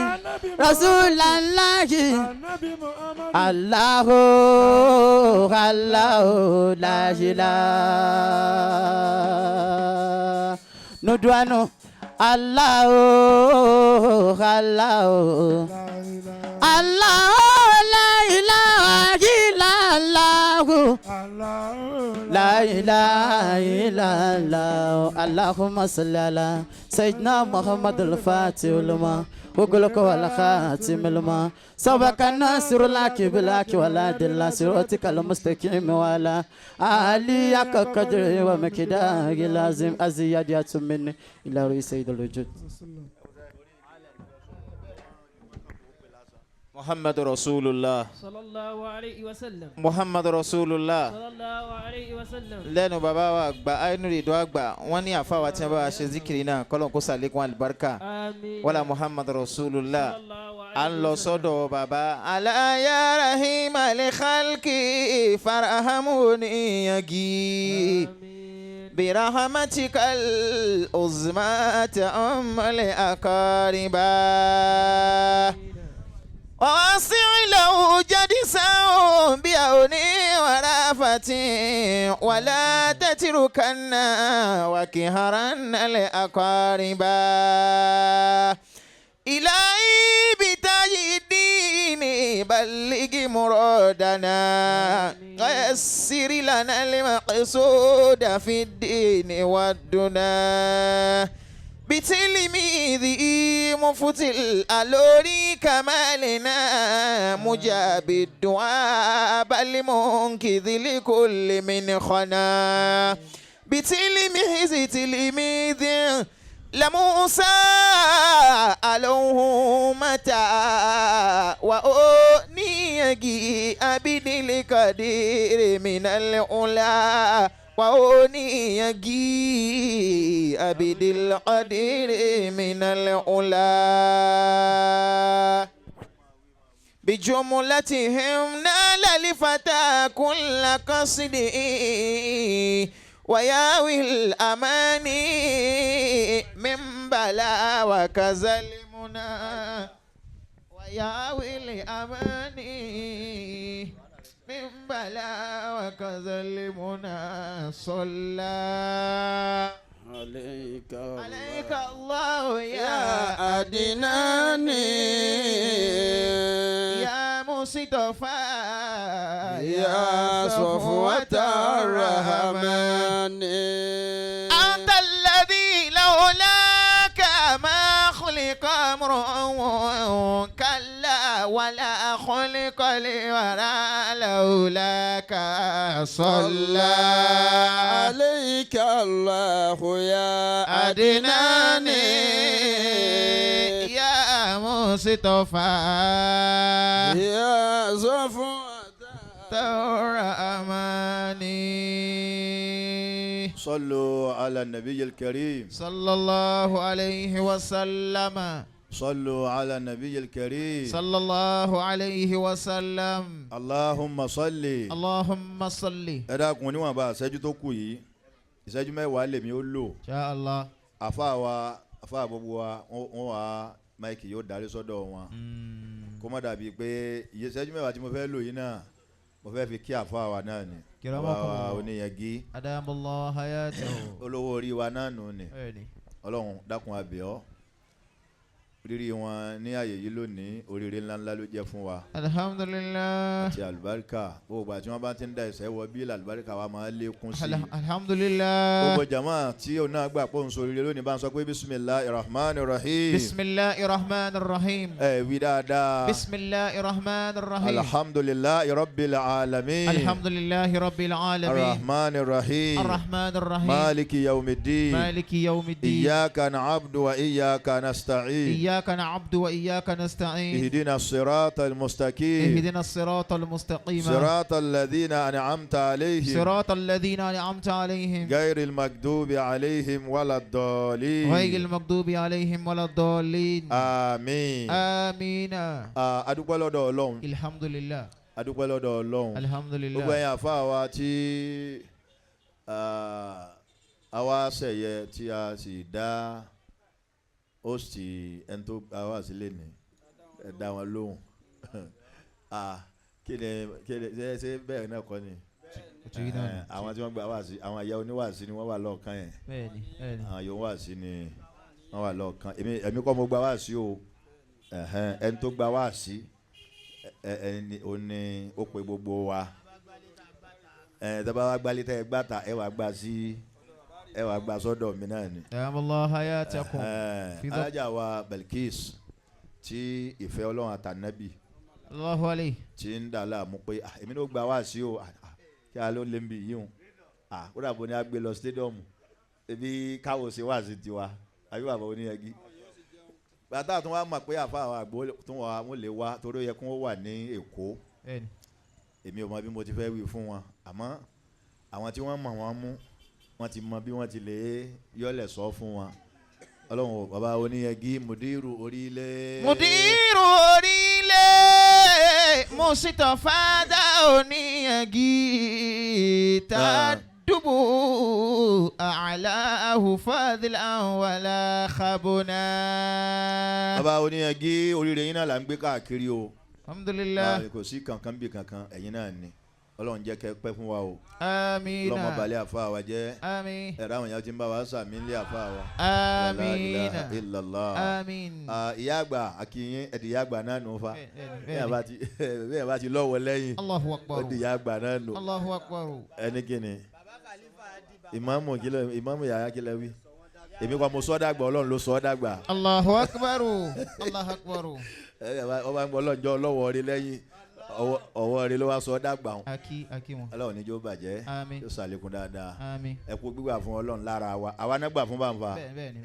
Rasulallahi Anabi Muhammad. Allahu Allahu la ilaha Nuduanu Allahu Allahu La ilaha. Allahu la ilaha illallahu Allah. لا إله إلا الله اللهم صل على سيدنا محمد الفاتح لما وقلك ولا خاتم لما سبق الناصر لك بلاك ولا دل صراطك المستقيم ولا علي قدر ومقدار لازم أزيادة مني إلى رؤية سيد الوجود. Muhammad Rasulullah. Sallallahu alayhi wa sallam. Muhammad Rasulullah. Sallallahu alayhi wa sallam. Lẹ́nu bàbá wa àgbà Ainul Ridha àgbà wọ́n ní àfáwà tí wọ́n bá wa ṣe zikiri náà kọ́lọ́n kó sàlékún àlùbáríkà. Àmín. Wala Muhammad Rasulullah. Sallallahu À ń alayhi lọ wa sallam. sọ́dọ̀ bàbá. Ala ya rahim al-khalqi farhamuni yagi. Àmín. برحمتك العظمى تعم الأقارب ووسع له جدسا بعوني ورأفتي ولا تتركن وكهرن الأقارب إلهي بتاج الدين بلغ مرادنا ويسر لنا المقصود في الدين والدنا بتلميذه مفتي الألوري كمالنا مجاب الدعاء بل منقذ لكل من خنا بتلميذ تلميذ لموسى ألوه متى وأونيجي أبد القدير من العلا وأونيجي أبد القدير من العلا بجملتهم نال الفتى كل قصد وياوي الأماني من بلا وكذا المنى وياوي الأماني من بلا وكذا المنى صلى عليك عليك الله يا أدناني يا مصطفى يا صفوة الرحمن أنت الذي لولاك ما خلق امرؤ كلا ولا خلق لورا لولاك صلى عليك الله يا أدناني يا مصطفى يا صفوة الرحمن. صلوا على النبي الكريم صلى الله عليه وسلم. صلوا على النبي الكريم صلى الله عليه وسلم. اللهم صل اللهم صل. Ẹ dákun, níwọ̀nba ìṣẹ́jú tó kù yìí, ìṣẹ́jú 10 lèmi ó lò. إن شاء الله. Àfa wa, àfa gbogbo wa, wọ́n wá mic yóò darí sọ́dọ̀ wọn kó má dàbí pé iye ìṣẹ́jú 10 tí mo fẹ́ lò yìí náà, mo fẹ́ fi kí àfa wa náà ni. Kiramakun. Àfa wa oníyanjú. أدام الله حياته. Olówó orí wa náà nù ni. Bẹ́ẹ̀ni. Ọlọ́run dákun, abẹ́ ọ́, rírí wọn ní àyè yìí lónìí, oríire ńláńlá ló jẹ́ fún wa الحمد لله. Àti àlùbáríkà, gbogbo àti wọn bá ti ń da ìṣẹ́ wọ bí àlùbáríkà wa máa lékún sí i. الحمد لله. Gbogbo jama tí òun náà gbà pé òun sọ oríire lónìí, bá ń sọ pé bisimilahi rahman rahim. بسم الله الرحمن الرحيم. Ẹ wí dáadáa. بسم الله الرحمن الرحيم. Alhamdulilahi rabbil alamin. الحمد لله رب العالمين. Arrahman rahim. الرحمن الرحيم. Maliki yawmiddin. مالك يوم الدين. Iyyaka na'budu wa iyyaka nasta'in. إياك نعبد وإياك نستعين. اهدنا الصراط المستقيم. اهدنا الصراط المستقيم. صراط الذين أنعمت عليهم. صراط الذين أنعمت عليهم. غير المغضوب عليهم ولا الضالين. غير المغضوب عليهم ولا الضالين. آمين. آمين. Ah, a dúpẹ́ lọ́dọ̀ Ọlọ́run. الحمد لله. A dúpẹ́ lọ́dọ̀ Ọlọ́run. الحمد Gbogbo لله. ẹ̀yin àfáà wa tí àwa ṣẹ̀yẹ tí a sì dá host, ẹni tó àwa sílẹ̀ ní ẹ dá wọn lóhùn. Ah, kí ni ṣe bẹ́ẹ̀ náà kọ́ ni? Àwọn tí wọ́n gba wáàsí, àwọn àyà oníwàásí ni wọ́n wà lọ́ọ̀kan yẹn. Bẹ́ẹ̀ni, bẹ́ẹ̀ni. Àwọn yòówù wáàsí ni wọ́n wà lọ́ọ̀kan. Èmi kọ́ mo gba wáàsí o. Ẹ̀hẹ́n, ẹni tó gba wáàsí ẹni ò ní ó pe gbogbo wa. Ẹ tẹ́ bá wá gbálí, tẹ́ ẹ gbàtà, ẹ wàá gbà sí, ẹ wàá gbà sọ́dọ̀ mi náà ni. أدام الله حياتكم. Alájà wa Belkis, tí ìfẹ́ Ọlọ́run àtànábì الله عليه. tí ń dà láàmú pé, "Ah, èmi ló gba wáàsí o." Ah, ah, kí a ló lé ń bi yìí o? Ah, ó dàbọ̀ ní a gbé lọ stadium ebi káwọ́ ṣe wáàsí tiwa, àbí bàbá oníyanjú bàtà tó wá mọ̀ pé àfa àwọn àgbo tó wà, wọ́n lè wá torí ó yẹ kí wọ́n wà ní Èkó. Bẹ́ẹ̀ni. Èmi ò mọ bí mo ti fẹ́ wí fún wọn, àmọ́ àwọn tí wọ́n mọ̀ wọ́n mú, wọ́n ti mọ bí wọ́n ti lè yọlẹ̀ sọ fún wọn. Ọlọ́run ò, bàbá oníyanjú, mùdírù orílẹ̀. Mùdírù orílẹ̀ Mùsítọ́fà dá oníyanjú tàdúbò. الله فضلا ولا خبنا. Bàbá oníyanjú oríire yín náà là ń gbé káàkiri o. Alhamdulillah. Kò sí kankan bí kankan ẹ̀yin náà ni Ọlọ́run jẹ́ kẹ́ pẹ́ fún wa o. Àmín. Ọlọ́mọ balẹ̀ àfa wa jẹ́. Àmín. Ẹ̀rọ àwọn èèyàn ti ń bá wa sàmì ńlẹ̀ àfa wa. Àmín. La ilaha illallah. Àmín. Ìyá àgbà akínyín ẹ̀dì ìyá àgbà náà nù fa. Bẹ́ẹ̀ni. Bẹ́ẹ̀ bá ti lọ́wọ́ lẹ́yìn. Allahu akbar. Ó di ìyá àgbà náà nù. Allahu akbar. Ẹni kíni ìmáàmù kílẹ̀ ìmáàmù yàrá kílẹ̀ wí. Èmi kọ́ mo sọ́ dàgbà Ọlọ́run ló sọ́ dàgbà. Allahu akbar. Allahu akbar. Ọba ń gbọ́ ọlọ́njọ́ ọlọ́wọ́ rí lẹ́yìn ọwọ́ rí ló wá sọ dàgbà wọn. Aki aki wọn. Ọlọ́run níjó bàjẹ́. Àmín. Yóò ṣàlékún dáadáa. Àmín. Ẹ kú gbígbà fún Ọlọ́run lára wa àwa náà gbà fún bàǹfà. Bẹ́ẹ̀ni.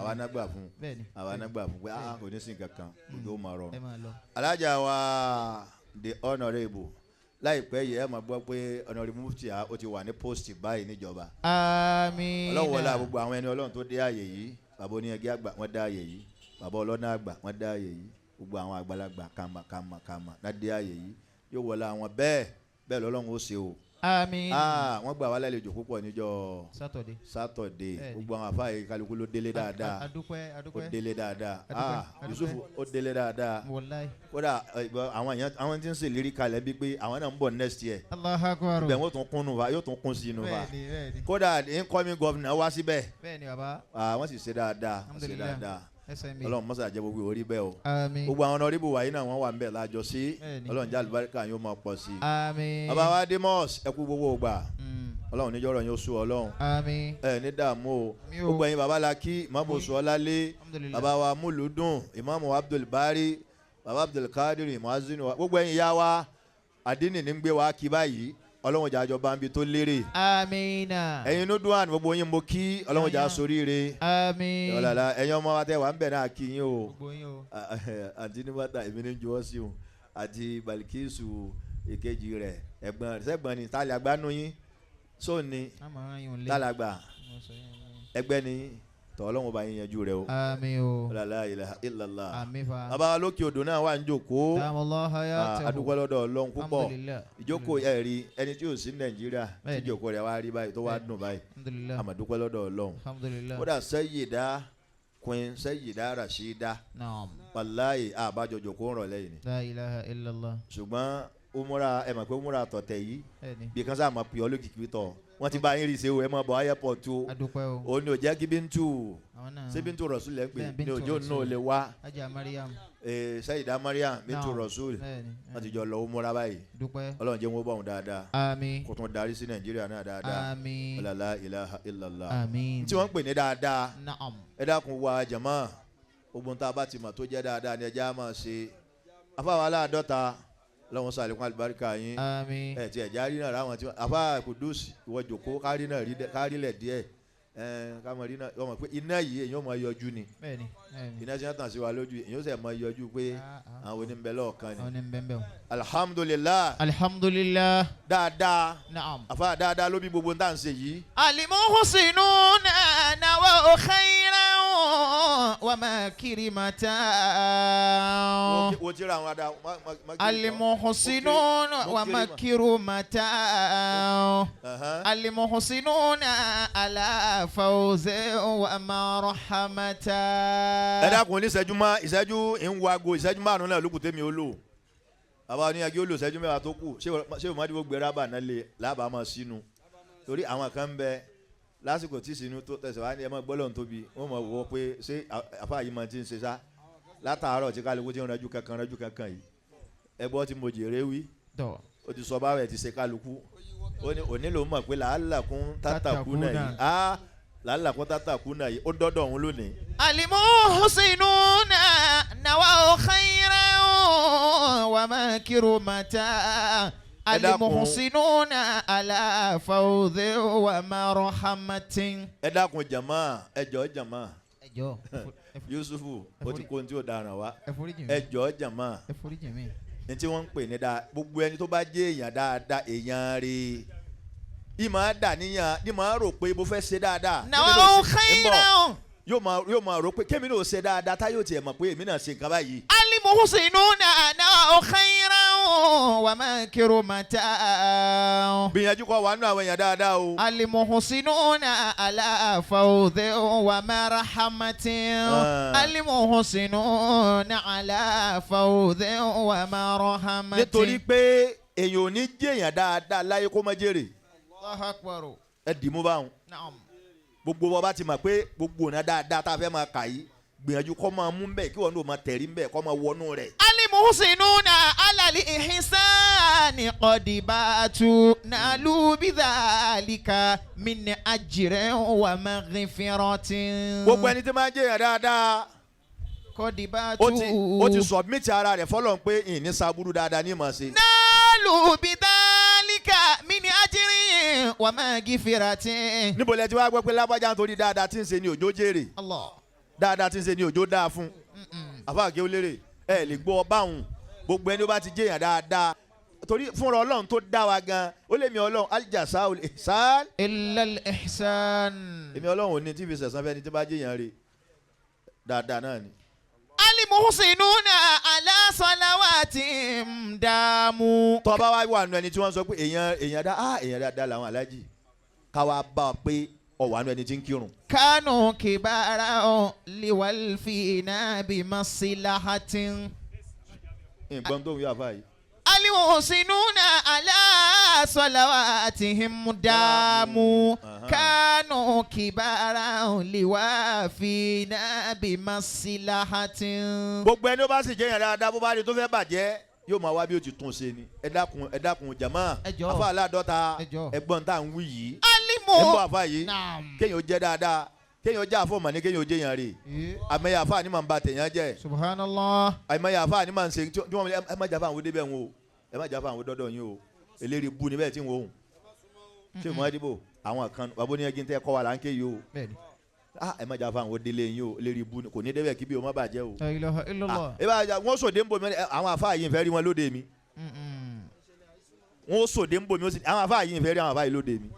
Àwa náà gbà fún. Bẹ́ẹ̀ni. Àwa náà gbà fún pé kò ní sí kankan yóò máa rọrùn. Ẹ máa lọ. Alájà wa the honourable láìpẹ́ yìí ẹ máa gbọ́ pé honourable mufti ó ti wà ní post báyìí níjọba. Àmín. Ọlọ́run wọlé gbogbo àwọn ẹni Ọlọ́run tó dé àyè yìí bàbá oníyanjú àgbà wọ́n dé àyè yìí bàbá ọlọ́nà àgbà wọ́n dé àyè yìí gbogbo àwọn àgbàlagbà kàmà kàmà kàmà ládé àyè yìí yóò wọlé àwọn bẹ́ẹ̀ bẹ́ẹ̀ lọ́lọ́run ó ṣe o. Àmín. Wọ́n gbà wá lálejò púpọ̀ níjọ́ Sátọ̀dé gbogbo àwọn àfáà yìí kálukú ló délé dáadáa. Adúpẹ́ adúpẹ́. Ó délé dáadáa. Adúpẹ́. Yusuf ó délé dáadáa. Wàláhì. Kódà àwọn èèyàn àwọn tí ń ṣèlérí kalẹ̀ bíi pé àwọn náà ń bọ̀ next year. Allahu akbar. Ibẹ̀ wọ́n tún kún nù fa yóò tún kún sí inú fa. Bẹ́ẹ̀ni bẹ́ẹ̀ni. Kódà incoming governor wá síbẹ̀. Bẹ́ẹ̀ni bàbá. Wọ́n sì ṣe dáadáa. Wọ́n ṣe dáadáa. Ọlọ́run mọ́sá jẹ́ gbogbo orí bẹ́ẹ̀ o. Àmín. Gbogbo àwọn ọ̀nàrìbù wàyí náà wọ́n wà ń bẹ̀ lájọ sí. Ọlọ́run jẹ́ àlùbáríkà yóò máa pọ̀ sí. Àmín. Bàbá wa Demos ẹ kú gbogbo ògbà. Ọlọ́run níjọ́ ọ̀rọ̀ yín ó sú Ọlọ́run. Àmín. Ẹ ní dààmú o. Gbogbo ẹ̀yin bàbá la kí Ìmáàmù Sọlálé, bàbá wa Múlùdùn, Ìmáàmù Abdul Bari, bàbá Abdul Qadir, Muazzin wa. Gbogbo ẹ̀yin ìyá wa àdínì ní ń gbé wa kí báyìí. Ọlọ́run jà àjọba ń bi tó lérè. Àmín. Ẹ̀yin inú dùn àná gbogbo yín mo kí Ọlọ́run jà soríire. Àmín. Ọlọ́lá ẹ̀yin ọmọ wa tẹ́ wà ń bẹ̀ náà kí yín o. Àǹtí ní bàtà èmi ní juwọ́ sí o àti Balikisu ìkejì rẹ̀ ẹ̀gbọ́n sẹ́gbọ́n ni tálẹ̀ àgbà nù yín sóòní tálẹ̀ àgbà ẹgbẹ́ ni tọ́ Ọlọ́run bá yín yanjú rẹ o. Àmín o. La ilaha illallah. Àmín fa. Bàbá lókè odò náà wà ń jókòó. Adúpẹ́ lọ́dọ̀ Ọlọ́run púpọ̀. Ìjókòó ẹ̀rí ẹni tí ò sí Nàìjíríà tí ìjókòó rẹ̀ wá rí báyìí tó wá dùn báyìí. Àmàdúpẹ́ lọ́dọ̀ Ọlọ́run. Kódà Sayyida Queen Sayyida Rashida. Wàláyé àbájọ jókòó ń rọ̀lẹ́ yìí ni. La ilaha illallah. Ṣùgbọ́n umura ẹ mọ̀ pé umura tọ̀tẹ̀ yìí bí kan sáà mọ̀ pé ọlọ́kìkí tọ̀ wọ́n ti bá yín rí ṣe o ẹ mọ̀ bọ̀ airport o òun ni ò jẹ́ kí Bíntù ṣé Bíntù Rasul ẹ̀ ń pè ní òjò náà lè wá Sayyida Mariam Bíntù Rasul wọ́n ti jọ lọ umura báyìí Ọlọ́run jẹ́ wọn bọ̀ wọn dáadáa kó tún darí sí Nàìjíríà náà dáadáa la ilaha illallah tí wọ́n ń pè ní dáadáa ẹ dákun wa jàmá ogun tá a bá ti mọ̀ tó jẹ́ dáadáa ni ẹ já máa ṣe afáwọn aláàdọ́ta lọ́wọ́n sàlékún àlùbáríkà yín. Àmín. Ẹ tiẹ̀ járí náà ráwọn tí àfa Kudus ìwọ jòkó kárí náà kárí lẹ̀ díẹ̀ kámọ̀ rí náà ọmọ pé iná yìí èyàn máa yọjú ni. Bẹ́ẹ̀ni. Iná tí wọ́n tàn sí wa lójú èyàn sì máa yọjú pé àwọn oníbẹ̀ lọ́ọ̀kan ni. Àwọn oníbẹ̀ o. Alhamdulillah. Alhamdulillah. Dáadáa. Naam. Àfa dáadáa ló bí gbogbo tá à ń ṣe yìí. Al-muhsinuna nawaw khayran wa makrimatan. Wo ti ra àwọn ada. Al-muhsinuna wa makrimatan. Al-muhsinuna ala fawzin wa marhamatan. Ẹ dákun ní ìṣẹ́jú má ìṣẹ́jú ń wo aago ìṣẹ́jú márùn-ún náà lókùn tèmi ó lò. Bàbá ní agi ó lò ìṣẹ́jú mẹ́wàá tó kù ṣé o máa dìbò gbé rábà náà lè lábàámọ̀ sínú. Torí àwọn kan ń bẹ lásìkò tí sínú tó tẹsán wá ní ẹ máa gbọ́ lọ́n tóbi wọ́n máa wọ́ pé ṣé àfáà yìí máa ti ń ṣe sá látàárọ̀ tí kálukú ti ń ranjú kankan yìí ẹ gbọ́ tí mo jèrè wí ó ti sọ báwẹ̀ ti ṣe kálukú ó ní òní ló mọ̀ pé làálàkún tátàkú náà yìí á làálàkún tátàkú náà yìí ó dọ́dọ̀ òun lónìí. Al-muhsinuna nawaw khayran wa makrimatan. Al-muhsinuna ala fawzin wa marhamatin. Ẹ dákun jàmá ẹ jọ̀ọ́ jàmá. Yusufu o ti kó ohun tí o daràn wá ẹ jọ̀ọ́ jàmá. Ní tí wọ́n ń pè ní dáa gbogbo ẹni tó bá jẹ́ èèyàn dáadáa èèyàn rè é ìmọ̀ dà níyàn ní màá rò pé mo fẹ́ ṣe dáadáa. Nawaw khayran. Yóò máa rò pé kémi náà ṣe dáadáa táyọ̀ tiẹ̀ mọ̀ pé èmi náà ṣe nǹkan báyìí. Al-muhsinuna nawaw khayran. ومكرمة. Gbìyànjú kó wà nínú àwọn èèyàn dáadáa o. المحسنون على فوز ومرحمة. المحسنون على فوز ومرحمة. Nítorí pé èèyàn ò ní jẹ́ èèyàn dáadáa láyé kó má jèrè. الله أكبر. Ẹ dì mú báwọn. نعم. Gbogbo wa bá ti mọ̀ pé gbogbo ọ̀nà dáadáa tá a fẹ́ máa kà yìí, gbìyànjú kó máa mú bẹ́ẹ̀, kí wọn náà máa tẹ̀rí bẹ́ẹ̀, kó máa wọnú rẹ̀. المحسنون على الإحسان قد باتوا نالوا بذلك من أجر ومغفرة. Gbogbo ẹni tí máa ń jẹ́ èèyàn dáadáa, قد ó ti ó ti باتوا submit ara rẹ̀ fọlọ́n pé ìní sábúrú dáadáa ní ìmọ̀ sí. نالوا بذلك من أجر ومغفرة. Níbo lẹ ti wá gbọ́ pé lágbájá nítorí dáadáa tí ń ṣe ni òjò jèrè? الله. Dáadáa tí ń ṣe ni òjò dáa fún. Àfáàgé ó lérè ẹ lè gbọ́ ọba òun. Gbogbo ẹni ó bá ti jẹ́yàn dáadáa, torí fúnra Ọlọ́run tó dá wa gan, ó lè mi Ọlọ́run aljasa ihsan. إلا الإحسان. Èmi Ọlọ́run ò ní tí fi sẹ̀sán fẹ́ni tí bá jẹ́yàn rè dáadáa náà ni. المحسنون على صلواتهم داموا. Tó bá wá wà nù ẹni tí wọ́n sọ pé èèyàn èèyàn dá ah èèyàn dáadáa làwọn alájì, káwa bá ọ pé ọ wà nù ẹni tí ń kírun. كانوا كبارا لولفينا بمصلحة. Nǹkan tó ń yọ àfa yìí. المحسنون على صلواتهم داموا. كانوا كبارا لوافينا بمصلحة. Gbogbo ẹni ó bá sì jẹ́yàn dáadáa, bó bá rí tó fẹ́ bàjẹ́, yóò máa wá bí ó ti tún ṣe ni. Ẹ dákun, ẹ dákun jàmá. Ẹ jọ̀ọ́. Afa aládọ́ta. Ẹ jọ̀ọ́. Ẹgbọ́n tá à ń wí yìí. Alimu. Ẹ ń bọ̀ àfa yìí. Naam. Kéèyàn ó jẹ́ dáadáa, kéèyàn ó jẹ́ àfọ̀mọ́ ní kéèyàn ó jẹ́yàn rè. Àmọ́yé àfa ni màá ń ba tèèyàn jẹ́. Subhanallah. Àmọ́yé àfa ni màá ń ṣe tí wọ́n ẹ má jáfa àwọn débẹ̀ wọn o, ẹ má jáfa àwọn dọ́dọ̀ yín o, eléri bu ni bẹ́ẹ̀ tí ń wò ó ṣé mo dìbò àwọn kan bàbá oníyẹn tẹ́ kọ́ wa là ń ké yìí o. Bẹ́ẹ̀ni. Ah, ẹ má jáfa àwọn délé yín o, eléri bu ni kò ní débẹ̀ kí bí o má bàjẹ́ o. La ilaha illallah. Ẹ bá wọn sòdè ń bomi, àwọn àfa yìí ń fẹ́ rí wọn lóde mi. Wọn sòdè ń bomi, àwọn àfa yìí ń fẹ́ rí àwọn àfa yìí lóde mi.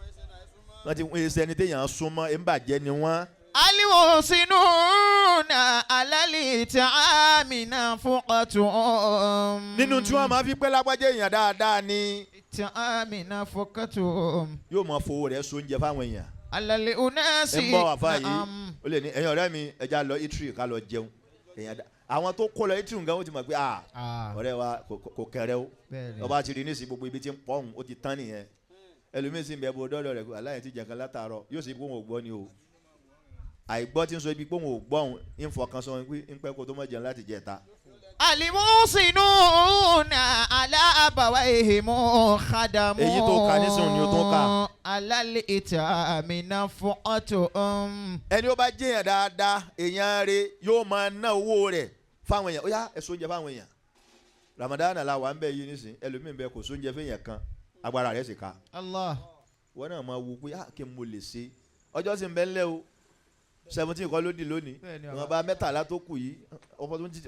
Wọ́n ti ń ṣe ẹni téèyàn súnmọ́ ẹ̀ ń bàjẹ́ ni wọ́n. Alimusinuna alali ta'amina fuqatum. Nínú tí wọ́n máa fi pẹ́ lágbájá èèyàn dáadáa ni. Ta'amina fuqatum. Yóò máa fowó rẹ̀ so oúnjẹ fáwọn èèyàn. Alali unasi. Ẹ ń bọ̀ àfa yìí, ó lè ní ẹ̀yin ọ̀rẹ́ mi, ẹja lọ itri ká lọ jẹun. Àwọn tó kó lọ itri nǹkan ó ti mọ̀ pé ọ̀rẹ́ wa kò kẹrẹ o. Ọba ti rí nísìnyí gbogbo ibi tí ń pọ̀ òun ó ti tán nìyẹn. Ẹlòmíín sì ń bẹ bo dọ́dọ̀ rẹ̀ aláìní ti jẹ̀kan látàárọ̀, yóò sì pé òun ò gbọ́ ni o. Àìgbọ́ tí ń sọ ibi pé òun ò gbọ́ òun ń fọkàn sọ pé ń pẹ́ kó tó mọ̀ jẹun láti jẹta. Alimusinuna ala abawaihim khadamu. Èyí tó ka nísìnyí ni o tó ka. Alali itamina fuqatum. Ẹni ó bá jẹ́yàn dáadáa, èèyàn rẹ̀ yóò máa ná owó rẹ̀ fáwọn èèyàn. Ó yá, ẹ sóúnjẹ fáwọn èèyàn. Ramadan la wà ń bẹ yìí nísìnyí, ẹlòmíín bẹ kò sóúnjẹ fẹ́yàn kan, agbára rẹ̀ sì ka. Allah. Wọ́n náà máa wo pé kí n mo lè ṣe. Ọjọ́ sì ń bẹ ńlẹ̀ o. 17 kọ́ ló di lónìí. Ìwọ̀n bá 13 tó kù yìí,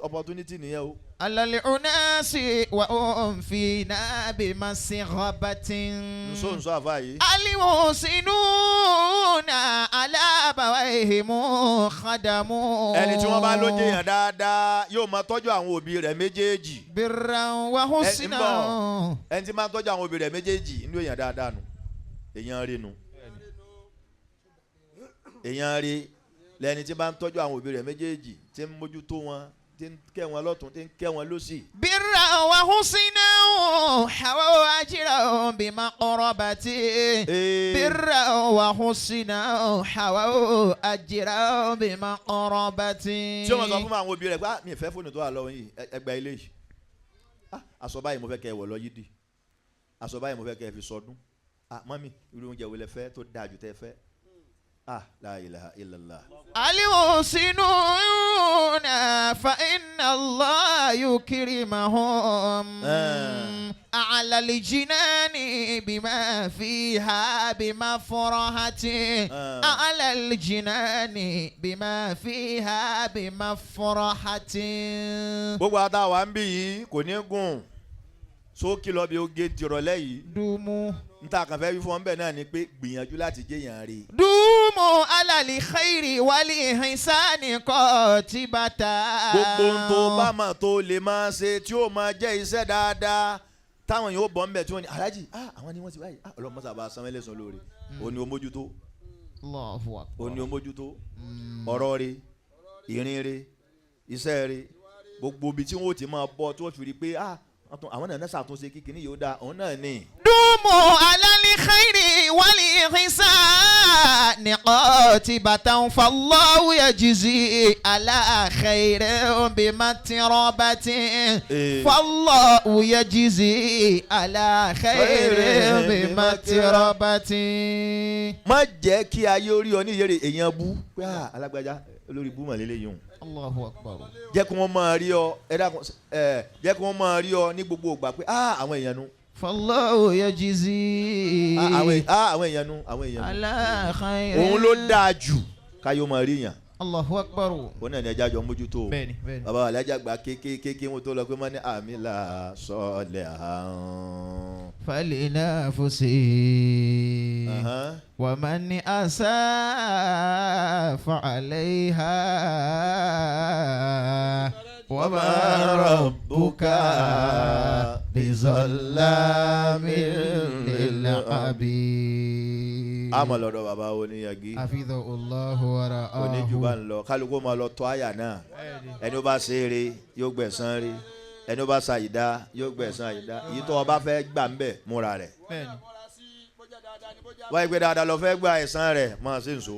opportunity nìyẹn o. Alali unasi wa unfina bimasighabatin. Nso nso àfa yìí. Alimusinuna ala abawaihim khadamu. Ẹni tí wọ́n bá ló jẹ́yàn dáadáa yóò máa tọ́jú àwọn òbí rẹ̀ méjèèjì. Birran wa husna. Ẹni tí máa tọ́jú àwọn òbí rẹ̀ méjèèjì inú èèyàn dáadáa nù. Èèyàn rí nu. Èèyàn rí lẹni tí bá ń tọ́jú àwọn òbí rẹ̀ méjèèjì, tí ń mójútó wọn, tí ń kẹ́ wọn lọ́tún, tí ń kẹ́ wọn lósì. Birran wa husna hawa ajran bima qarabati. Birran wa husna hawa ajran bima qarabati. Tí o máa sọ fún àwọn òbí rẹ̀ pé mi ì fẹ́ fóònù tó wà lọ́wọ́ yìí, ẹ gba ilé yìí. Aṣọ báyìí mo fẹ́ kẹ́ ẹ wọ̀ lọ yídì. Aṣọ báyìí mo fẹ́ kẹ́ ẹ fi sọdún. Mọ́mí, irú oúnjẹ wo lẹ fẹ́ tó dáa jù tẹ́ fẹ́? La ilaha illallah. Alimusinuna fa inna Allah yukrimahum. A'la al-jinani bima fiha bima farahati. A'la al-jinani bima fiha bima farahati. Gbogbo àtàwọn ń bí yìí kò ní gùn. Sókè lọ bí oge tìrọ̀lẹ́ yìí. Dumu. N ta kàn fẹ́ wí fún ọ bẹ́ẹ̀ náà ni pé gbìyànjú láti jẹ́ yàn rí. Dumu alali khairi wali hisani kọtibata. Gbogbo ohun tó bá mà tó lè máa ṣe tí ó máa jẹ́ iṣẹ́ dáadáa táwọn yóò bọ̀ ńbẹ̀ tí wọ́n ní aláàjì àwọn ni wọ́n ti báyìí ọlọ́mọ sábà sanwó ẹlẹ́sàn lóore. Ó ní o mójútó. Allahu Akbar. Ó ní o mójútó. Ọ̀rọ̀ rẹ̀, ìrìn rẹ̀, iṣẹ́ rẹ̀, gbogbo ibi tí wọ́n ti máa bọ̀ tí wọ́n fi rí i pé àwọn náà ṣàtúnṣe kíkiní yóò dáa òun náà ni. Dumu alali khairi wali hisani kọtibata fallahu yajizi ala khairi bimatirabati fallahu yajizi ala khairi bimatirabati. Má jẹ́ kí ayé orí ọ ní ìyẹ́rẹ̀ èèyàn bú pé alágbájá olórí bú màlélẹ́ yìí hùn. Allahu Akbar. Jẹ́ kí wọ́n máa rí ọ ẹ dákun ẹ jẹ́ kí wọ́n máa rí ọ ní gbogbo ìgbà pé àwọn èèyàn nu. Fallahu yajizi. Àwọn èèyàn nu àwọn èèyàn nu. Ala khairi. Òun ló dáa jù káyọ̀ máa rí yàn. Allahu Akbar. Òun náà ní ẹja jọ mójútó o. Bẹ́ẹ̀ni bẹ́ẹ̀ni. Bàbá alájà gba kékékéké wọn tó lọ pé wọ́n ní àmì là sọ̀lẹ̀ àrùn. Falinafusi. Wa man asa fa'alayha. Wa ma rabbuka bizallamin lil abid. A máa lọ́dọ̀ bàbá oníyagi. Hafidhahullahu wa ra'ahu. Oníjùbà ń lọ kálukú máa lọ tọ́ àyà náà. Ẹni ó bá ṣe eré yóò gbẹ̀san rí. Ẹni ó bá ṣe àyídá yóò gbẹ̀san àyídá. Èyí tó o bá fẹ́ gbà ń bẹ̀ múra rẹ̀. Wáyé pé dáadáa lọ fẹ́ gba ẹ̀san rẹ̀ máa ṣe nṣó.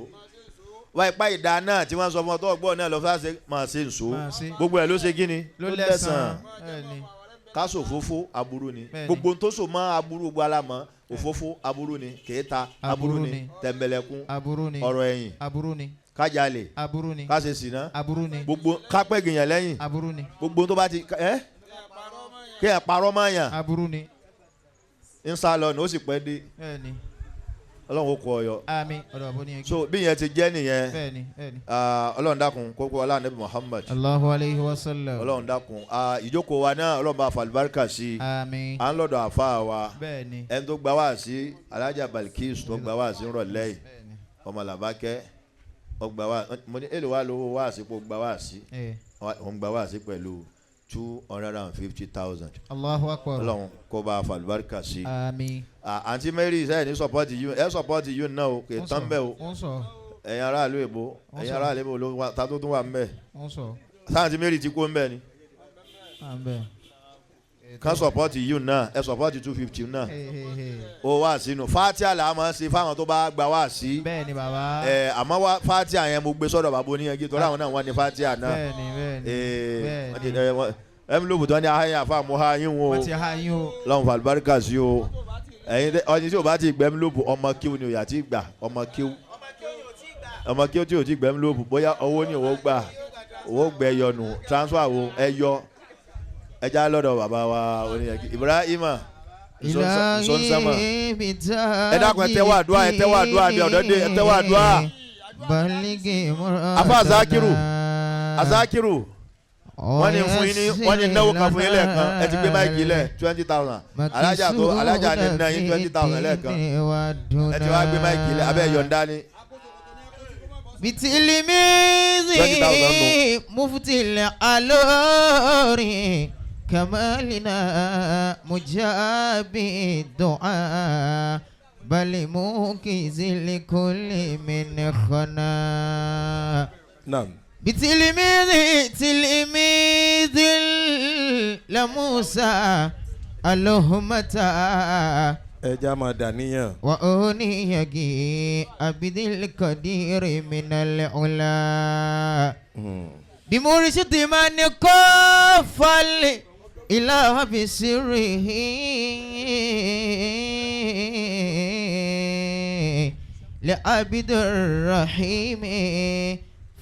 Wáyé pa ìdá náà tí wọ́n sọ fún ọ tó ọgbọ́n náà lọ fẹ́ ṣe máa ṣe nṣó. Gbogbo ẹ̀ ló ṣe kí ni? Ló lẹ́san. Káṣọ òfófó aburú ni. Gbogbo tó so mọ́ aburú gbogbo alámọ̀ òfófó aburú ni kèéta aburú ni tẹ̀m̀bẹ̀lẹ̀kún ọ̀rọ̀ ẹ̀yìn kájalè káṣe sìná gbogbo kápẹ́gìyàn lẹ́yìn gbogbo tó bá ti ẹ́ kí ẹ̀ parọ́ mọ́ yàn aburú ni ń sá lọ ní ó sì pẹ́ dé Ọlọ́run ó kọ ọyọ. Àmín. Ọ̀dọ̀ àbọ̀ nìyẹn. So bí yẹn ti jẹ́ nìyẹn. Bẹ́ẹ̀ni bẹ́ẹ̀ni. Ọlọ́run dákun kókó ọlá Ànábì Muhammad. Allahu alayhi wa sallam. Ọlọ́run dákun ìjókòó wa náà Ọlọ́run bá fàlùbáríkà sí i. Àmín. À ń lọ́dọ̀ àfa wa. Bẹ́ẹ̀ni. Ẹni tó gba wá sí Alhaja Balkis tó gba wá sí nrọ̀lẹ́ yìí. Ọmọ làbákẹ́ ọgbà wá mo ní èlò wa lówó wá sí kó gba wá sí. Òun gba wá sí pẹ̀lú 250,000. Allahu Akbar. Ọlọ́run kó bá fàlùbáríkà sí i. Àmín. Àǹtí Mary sẹ́yìn ní sọ́pọ́tì yìí ẹ sọ́pọ́tì yìí náà o kì í tán bẹ́ẹ̀ o. Ẹ̀yin aráàlú èbó ẹ̀yin aráàlú èbó ló wà tá tó tún wà ń bẹ̀. Sáàntì Mary ti kó ń bẹ̀ ni. Kán sọ́pọ́tì yìí náà ẹ sọ́pọ́tì 250 náà. O wá sínú Fatia là á máa ṣe fáwọn tó bá gba wá sí. Bẹ́ẹ̀ni bàbá. Ẹ àmọ́ Fatia yẹn mo gbé sọ́dọ̀ bàbá oníyanjú torí àwọn náà wọ́n ní Fatia náà. Bẹ́ẹ̀ni bẹ́ẹ̀ni. Ẹnvilópù tó ní ahẹ́yìn àfa àmú ha yín o. Wọ́n ti ha yín o. Lọ́run fàlùbáríkà sí o. Ẹ̀yin ọ̀yin tí o bá ti gbẹ́ ẹnvilópù ọmọ kíw ni òyà ti gbà ọmọ kíw. Ọmọ kíw tí o ti gbẹ́ ẹnvilópù bóyá owó ni owó gbà owó gbẹ yọnu transfer wo ẹ yọ ẹja lọ́dọ̀ bàbá wa oníyànjú Ibrahima nsọ́nsámà. Ẹ dákun ẹ tẹ́wọ́ àdúrà ẹ tẹ́wọ́ àdúrà bí ọ̀dọ́ dé ẹ tẹ́wọ́ àdúrà. Afa Azakiru Azakiru wọ́n ní fún yín ní wọ́n ní náwó kan fún yín lẹ́ẹ̀kan ẹ ti gbé máìkì lẹ̀ 20,000 alájà tó alájà ní ná yín 20,000 lẹ́ẹ̀kan ẹ ti wá gbé máìkì lẹ̀ abẹ́ yọ̀ǹda ni. Bitilimizi muftil alori kamalina mujabi du'a bali mukizili kulli min khana. Naam. بتلميذ تلميذ لموسى اللهم تا ẹja máa dàníyàn. وأنيجي عبد القدير من العلا بمرشد من كفل إله بسره لعبد الرحيم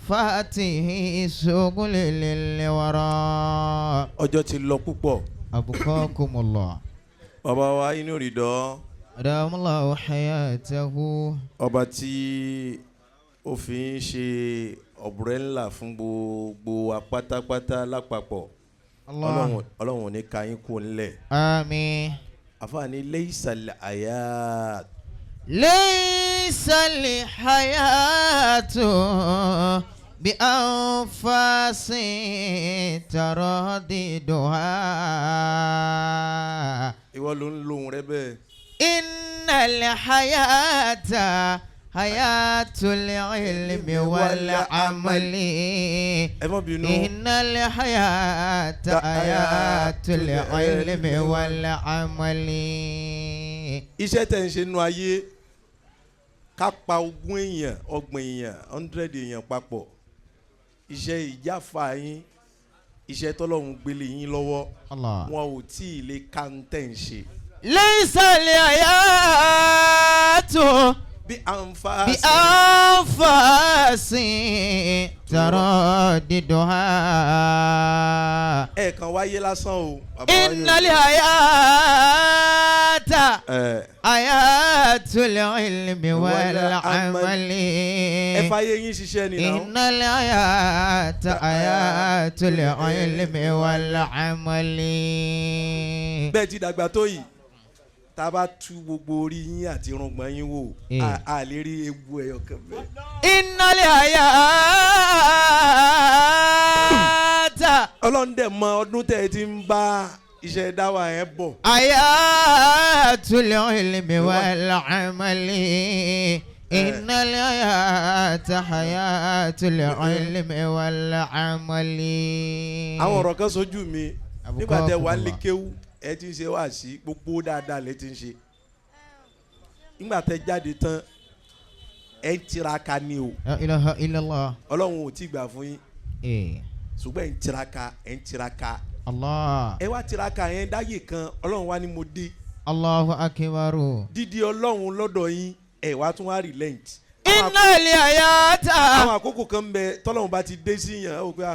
فاته سغل للورى. Ọjọ́ ti lọ púpọ̀. أبقاكم الله. Bàbá wa inú rìndọ́. أدام الله حياته. Ọba tí ó fi ń ṣe ọ̀bùrẹ́ ńlá fún gbogbo wa pátápátá lápapọ̀. Ọlọ́run Ọlọ́run ò ní ka yín kú ńlẹ̀. Àmín. Àfààní laysal hayat. Laysal hayatu bi anfasin taradiduha. Ìwọ ló ń lóhun rẹ bẹ́ẹ̀. Innal hayata hayatul ilmi wal amali. Ẹ má bínú. Innal hayata hayatul ilmi wal amali. Iṣẹ́ tẹ̀ ń ṣe nínú ayé ká pa 20 èèyàn, 30 èèyàn, 100 èèyàn papọ̀. Iṣẹ́ ìjáfa yín, iṣẹ́ tọ́lọ́run gbélé yín lọ́wọ́. Allah. Wọn ò tí ì lè ká ń tẹ̀ ń ṣe. Laysal hayatu bí anfàsì. Bí anfàsì taradiduha. Ẹ kàn wáyé lásán o. Bàbá wa yóò- Innal hayata hayatul ilmi wal amali. Ẹ fàyè yín ṣiṣẹ́ ni náà. Innal hayata hayatul ilmi wal amali. Bẹ́ẹ̀ ti dàgbà tó yìí, tá a bá tú gbogbo orí yín àti irùngbọ̀n yín wò, a lè rí ewu ẹyọ kan bẹ́ẹ̀. Innal hayata. Ọlọ́run dẹ̀ mọ ọdún tẹ́ ẹ ti ń bá iṣẹ́ dáwà yẹn bọ̀. Hayatul ilmi wal amali. Innal hayata hayatul ilmi wal amali. Àwọn ọ̀rọ̀ kan sojú mi nígbà tẹ́ wà lè Abukakumullah. kéwú, ẹ ti ń ṣe wáàsí gbogbo dáadáa lẹ ti ń ṣe. Nígbà tẹ́ jáde tán, ẹ ń tiraka ni o. La ilaha illallah. Ọlọ́run ò tí gbà fún yín. Ṣùgbọ́n ẹ ń tiraka, ẹ ń tiraka. Allah. Ẹ wá tiraka yẹn dáyé kan, Ọlọ́run wá ní mo dé. Allahu akbar. Dídí Ọlọ́run lọ́dọ̀ yín, ẹ wá tún wá relent. Innal hayata. Àwọn àkókò kan ń bẹ tọ́lọ́run bá ti dé sí yàn, ó gbé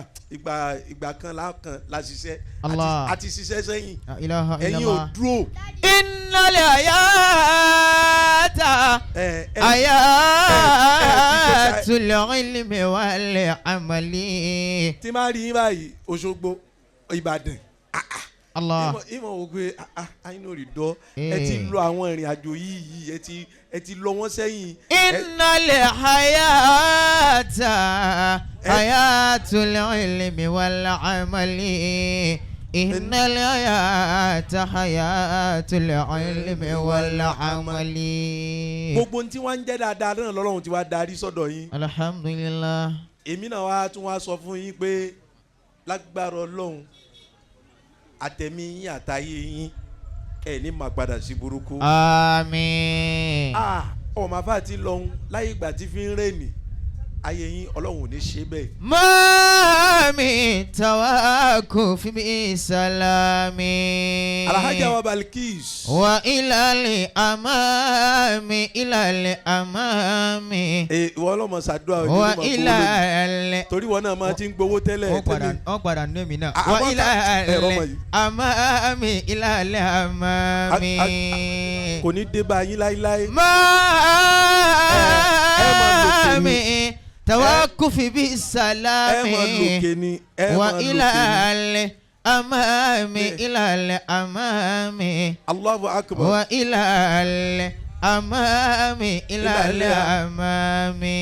ìgbà kan lákan la ṣiṣẹ́. Allah. Àti ṣiṣẹ́ sẹ́yìn. La ilaha Ẹ̀yin ò illallah. dúró. Innal hayata hayatul ilmi wal amali. Tí máa rí yín báyìí, Òṣogbo, Ìbàdàn. Allah. Ìmọ̀ wò pé àyínú rí dọ́. Ẹ ti lọ àwọn ìrìn àjò yìí, ẹ ti lọ wọ́n sẹ́yìn. Innal hayata hayatul ilmi wal amali. Innal hayata hayatul ilmi wal amali. Gbogbo ohun tí wọ́n ń jẹ́ dáadáa náà lọ́lọ́run ti wá darí sọ́dọ̀ yín. Alhamdulillah. Èmi náà wá tún wá sọ fún yín pé lágbára Ọlọ́run àtẹ̀mí yín àtayé yín ẹ̀ ní máa padà sí burúkú. Àmín. Ọmọ afá ti lọ́hún láyé ìgbà tí fi ń rẹ́ẹ̀nì ayé yín Ọlọ́run ò ní ṣe bẹ́ẹ̀. Mami tawakuf bi salami. Alhaja wa Balkis. Wa ilali amami ilali amami. Ìwọ ọlọ́mọ ṣàdúrà ojú Wa ló máa gbowó ilali. lónìí. Torí wọn náà máa ti ń gbowó tẹ́lẹ̀ tẹ́lẹ̀. Ó padà nú èmi náà. Ah, Wa ah, ilali ẹ̀rọ ọmọ yìí. amami ilali amami. Kò ní dé bá yín láíláí. Mami tawakuf bi salami. Ẹ máa lòkè ni, ẹ Wa máa lòkè ni. ilali amami ilali amami. Allahu akbar. Wa ilali amami ilali amami.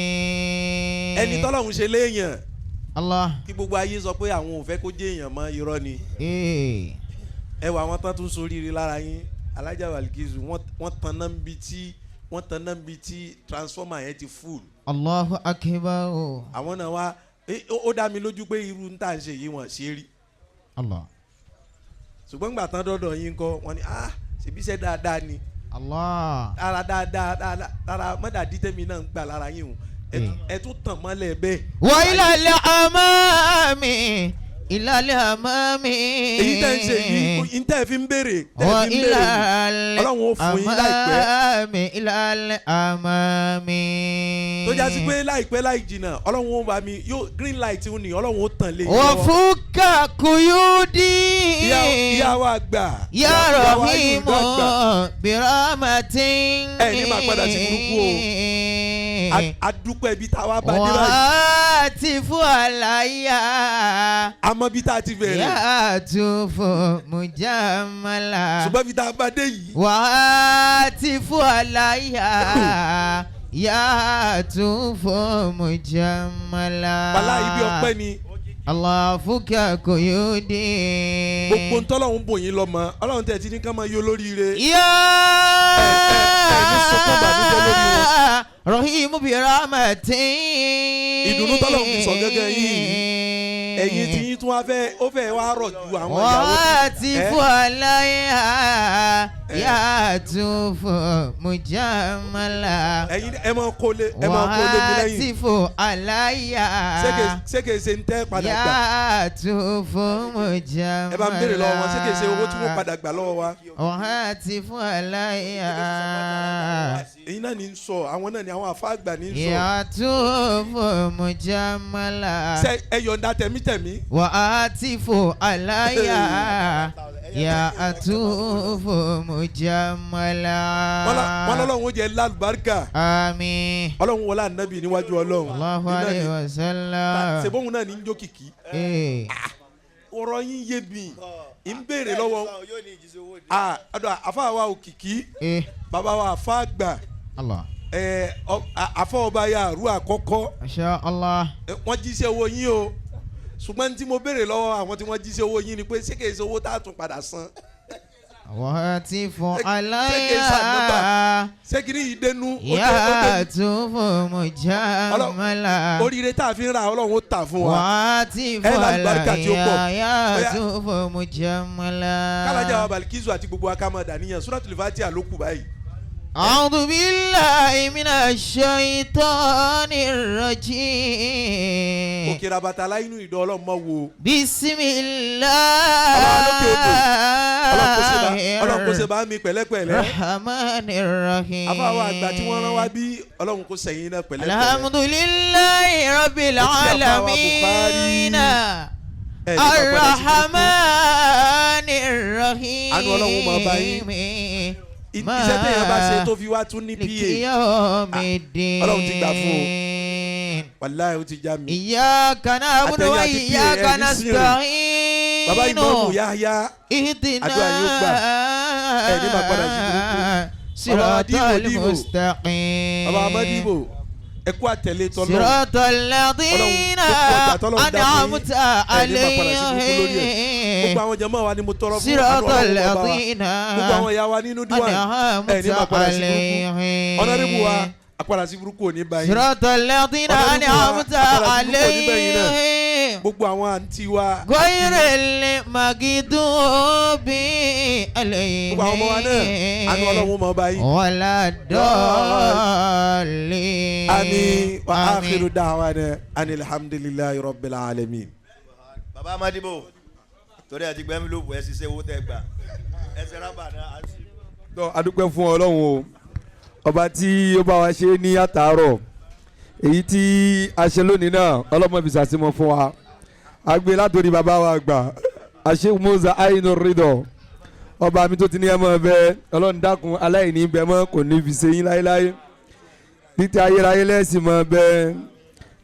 Ẹni tọ́lọ́run ṣe léèyàn. Allah. Kí gbogbo ayé sọ pé àwọn ò fẹ́ kó jẹ́ èèyàn mọ́, irọ́ ni. Ẹ wà àwọn tán tún soríire lára yín. Alhaja Balkisu, wọ́n tanná níbi tí wọ́n tanná níbi tí transformer yẹn ti full. Allahu akbar. Àwọn náà wá ó dá mi lójú pé irú ń tà ń ṣe yìí wọ́n ṣe rí. Allah. Ṣùgbọ́n gbà tán dọ́dọ̀ yín kọ́ wọ́n ní ṣèbí iṣẹ́ dáadáa ni. Allah. Lára dáadáa lára mọ́dàdí tẹ́mi náà ń gbà lára yín o. Ẹ tún tàn mọ́lẹ̀ bẹ́ẹ̀. Wa ilal amami ilal amami. Èyí tẹ́ ń ṣe yìí, tẹ́ ẹ fi ń béèrè, tẹ́ ẹ Wa fi ń béèrè. ilal Ọlọ́run ó fún yín láìpẹ́. amami ilal amami. Tó já sí pé láìpẹ́ láì jìnnà, Ọlọ́run ó bá mi yóò green light ń ní Ọlọ́run ó tàn lé yín Wa lọ́wọ́. fuka kuyudi. Ìyá wa àgbà. Ya Ìyá wa Rahimu àgbà. birahmatin. Ẹ ní máa padà sí burúkú o. A dúpẹ́ ibi tá a wá bá dé báyìí. وهاتف علي Àmọ́ ibi tá a ti bẹ̀rẹ̀. يهتف مجملا Ṣùgbọ́n ibi tá a bá dé yìí. وهاتف علي يهتف مجملا Bàlá ibi ọpẹ́ ni. الله فك قيودي Gbogbo ntọ́lọ́hún bò yín lọ́mọ. Ọlọ́run tẹ̀ ti ní ká máa yọ lóríire. يا Ẹ ní sọkún ìbànújẹ́ lórí wọn. رحيم برحمتي Ìdùnnú tọ́lọ́hún fi sọ gẹ́gẹ́ yìí. Ẹ̀yin tí yín tún wá fẹ́ ó fẹ́ wá rọ̀ ju àwọn ìyàwó. وهاتف Ẹ عليها يهتف مجملا ẹ̀yin ẹ máa kólé ẹ máa kólé mi lẹ́yìn. وهاتف عليها Ṣé kìí ṣe ń tẹ́ padà gbà? يهتف مجملا Ẹ bá ń béèrè lọ́wọ́ wọn, ṣé kìí ṣe owó tí wọ́n padà gbà lọ́wọ́ wa? وهاتف عليها Ẹ̀yin náà ní ń sọ, àwọn náà ní àwọn àfa àgbà ní ń sọ. يهتف مجملا Ṣé ẹ yọ̀ǹda tẹ̀mítẹ̀mí? وآتف علي يأتوف مجملا Wọ́n lọ́lọ́run ó jẹ́ lálùbáríkà. آمين Ọlọ́run wọlé ànábì níwájú Ọlọ́run. الله Iná عليه ni- وسلم Ṣèbóhun náà ní ń jó kìkì. إيه. Ọ̀rọ̀ yín yé mi. Ń béèrè lọ́wọ́. Ah, ọ̀dọ̀ àfa wa òkìkí. إيه. Bàbá wa àfa àgbà. الله Ẹ, àfa ọba ya àrú àkọ́kọ́. ما شاء الله Ẹ, wọ́n jíṣẹ́ owó yín o. Ṣùgbọ́n tí mo béèrè lọ́wọ́ àwọn tí wọ́n jíṣẹ́ owó yín ni pé ṣé kìí ṣe owó tá a tún padà san? وآتف Ṣé علي kìí ṣàdúgbà? Ṣé kìí yìí dénú? Ó dé- ó dé- يأتوف مجملا Oríire tá a fi ń ra Ọlọ́run ó tà fún wa. وآتف Ẹ lálùbáríkà tí ó pọ̀. علي Ó yá. يأتوف مجملا Kálájà wa Balikizu àti gbogbo wa ká máa dàníyàn Suratul Fatiha ló kù báyìí. أعوذ بالله من الشيطان الرجيم Òkè rabata láyínú ìdán Ọlọ́run mọ́ wo. بسم Ọlọ́run lókè odò. Ọlọ́run kó ṣe bá- الله Ọlọ́run kó ṣe bá mi pẹ̀lẹ́pẹ̀lẹ́. الرحمن الرحيم Àfáwọn àgbà tí wọ́n rán wá bí Ọlọ́run kó sẹ̀yìn náà pẹ̀lẹ́pẹ̀lẹ́. الحمد لله رب Ó ti àfáwà Bukhari. العالمين Ẹ ní máa padà sí burúkú. الرحمن الرحيم Àánú Ọlọ́run máa bá yín. Iṣẹ́ téèyàn bá ṣe tó fi wá tún ní PA. مالك يوم الدين Ọlọ́run ti gbà fún o. Wàláhì ó ti já mi. إياك نعبد Àtẹ̀yìn àti PA وإياك ẹ ní sírìn. نستعين Bàbá ìmọ̀ọ́mù Yáyá. Àdúrà yóò gbà. Ẹ ní máa padà sí burúkú. Bàbá اهدنا صراط Dìbò, Dìbò. المستقيم Bàbá Amadibo ẹ kú àtẹ̀lé tọ́lọ́run. صراط الذين Ọlọ́run, gbogbo ọjà tọ́lọ́run dá fún yín, أنعمت ẹ ní máa padà sí burúkú lórí ẹ̀. Gbogbo عليهم àwọn jàmáà wa ni mo tọrọ fún صراط àánú Ọlọ́run bàbá wa. الذين Gbogbo àwọn ìyá wa nínú díwà ẹ ní máa أنعمت padà sí burúkú. Ọ̀nàrẹ́bù wa عليهم àpàdà sí burúkú ò ní bá yín. صراط الذين Ọ̀nàrẹ́bù wa أنعمت àpàdà sí burúkú ò ní bá yín náà. عليهم Gbogbo àwọn àǹtí wa غير المغضوب عليهم gbogbo àwọn ọmọ wa náà àánú Ọlọ́run máa bá yín. ولا الضالين Àmín wa akhiru da'wana anil hamdulillahi rabbil alamin. Bàbá Amadibo torí ẹ ti gbẹ́ mi lóògùn ẹ ṣiṣẹ́ owó tẹ́ gbà ẹ ṣe rábà náà á sì. Tọ́ a dúpẹ́ fún Ọlọ́run o ọba tí ó bá wa ṣe ní àtàárọ̀ èyí tí a ṣe lónìí náà ọlọ́mọ fi ṣàṣemọ fún wa a gbé látòrí bàbá wa àgbà àṣẹ Musa Ainu Ridọ ọba mi tó ti ní ẹ mọ́ bẹ Ọlọ́run dákun aláìní bẹ mọ́ kò ní fi ṣe yín láéláé títí ayérayé lẹ́sìn mọ́ bẹ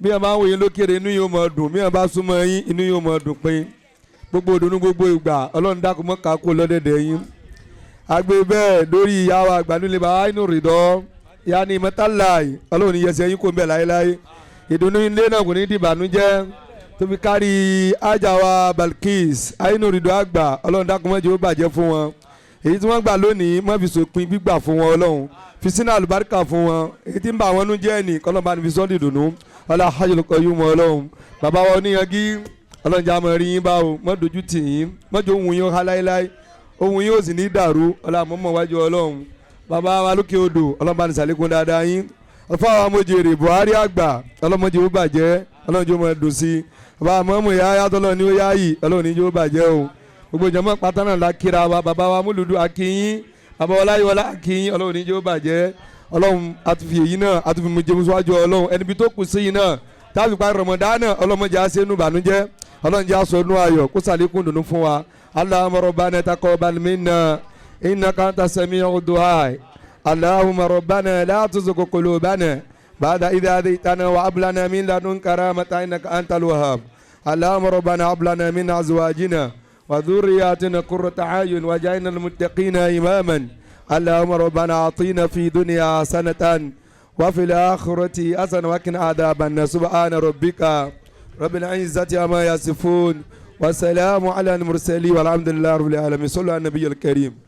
bí wọn bá ń wòye lókèrè inú yóò mọ̀ dùn bí wọn bá súnmọ́ yín inú yóò mọ̀ dùn pín gbogbo ìdùnnú gbogbo ìgbà Ọlọ́run dákun mọ́ ká kó lọ́dẹ̀dẹ̀ yín agbe bẹ́ẹ̀ lórí ìyá wa àgbàdúlẹ̀ bàbá inú rìndọ́ ìyá ni mẹ́tàláì Ọlọ́run ní yẹsẹ̀ yín kò ń bẹ̀ láéláé ìdùnnú ilé náà kò ní di ìbànújẹ́ tóbi kárí ájà wa Balkis àyínú rìndọ́ àgbà Ọlọ́run dákun má jẹ́ ó bàjẹ́ fún wọn èyí tí wọ́n gbà lónìí má fi sòpin gbígbà fún wọn Ọlọ́run fi sínú àlùbáríkà fún wọn èyí tí ń bà wọ́n nú jẹ́ ẹnì kọ́lọ́n bá ní fi sọ́ọ́dì dùnú ọlá hajjul qayyum Ọlọ́run bàbá wa oníyanjú Ọlọ́run jẹ́ àmọ́ rí yín bá o má dojú tì yín má jẹ́ òun yín ó há láéláé ohun yóò sì ní dàrú ọlá mọ́mọ́ wájú Ọlọ́run bàbá wa lókè odò Ọlọ́run bá ní sàlékún dáadáa yín ọ̀fọ̀ àwọn amójèrè Buhari àgbà ọlọ́mọdé ó bàjẹ́ Ọlọ́run jẹ́ ó máa dùn sí i bàbá mọ́mú ìyá yàtọ̀ ní ó yá yìí Ọlọ́run ní jẹ́ ó bàjẹ́ o gbogbo ìjọba pátá náà la kíra wa bàbá wa múlùdú akínyín bàbá wa láyọ̀ọ́lá akínyín Ọlọ́run ní jẹ́ ó bàjẹ́ Ọlọ́run àtúnfi èyí náà àtúnfi mu jẹun síwájú Ọlọ́run ẹni bí tó kù sí yìí náà táàbì parí Ramadan ọlọ́mọdé á sẹ́nu bànújẹ́ Ọlọ́run jẹ́ aṣọ inú ayọ̀ kó sàlékún dùnú fún wa Allahumma rabbana taqabbal minna innaka anta sami'ud du'a Allahumma rabbana la tuzigh qulubana بعد إذا هديتنا وهب لنا من لدنك رحمة إنك أنت الوهاب. اللهم ربنا هب لنا من أزواجنا وذرياتنا قرة أعين واجعلنا للمتقين إماما. اللهم ربنا أعطينا في دنيا حسنة وفي الآخرة حسنة وقنا عذاب النار. سبحان ربك رب العزة عما يصفون وسلام على المرسلين والحمد لله رب العالمين. صلوا على النبي الكريم.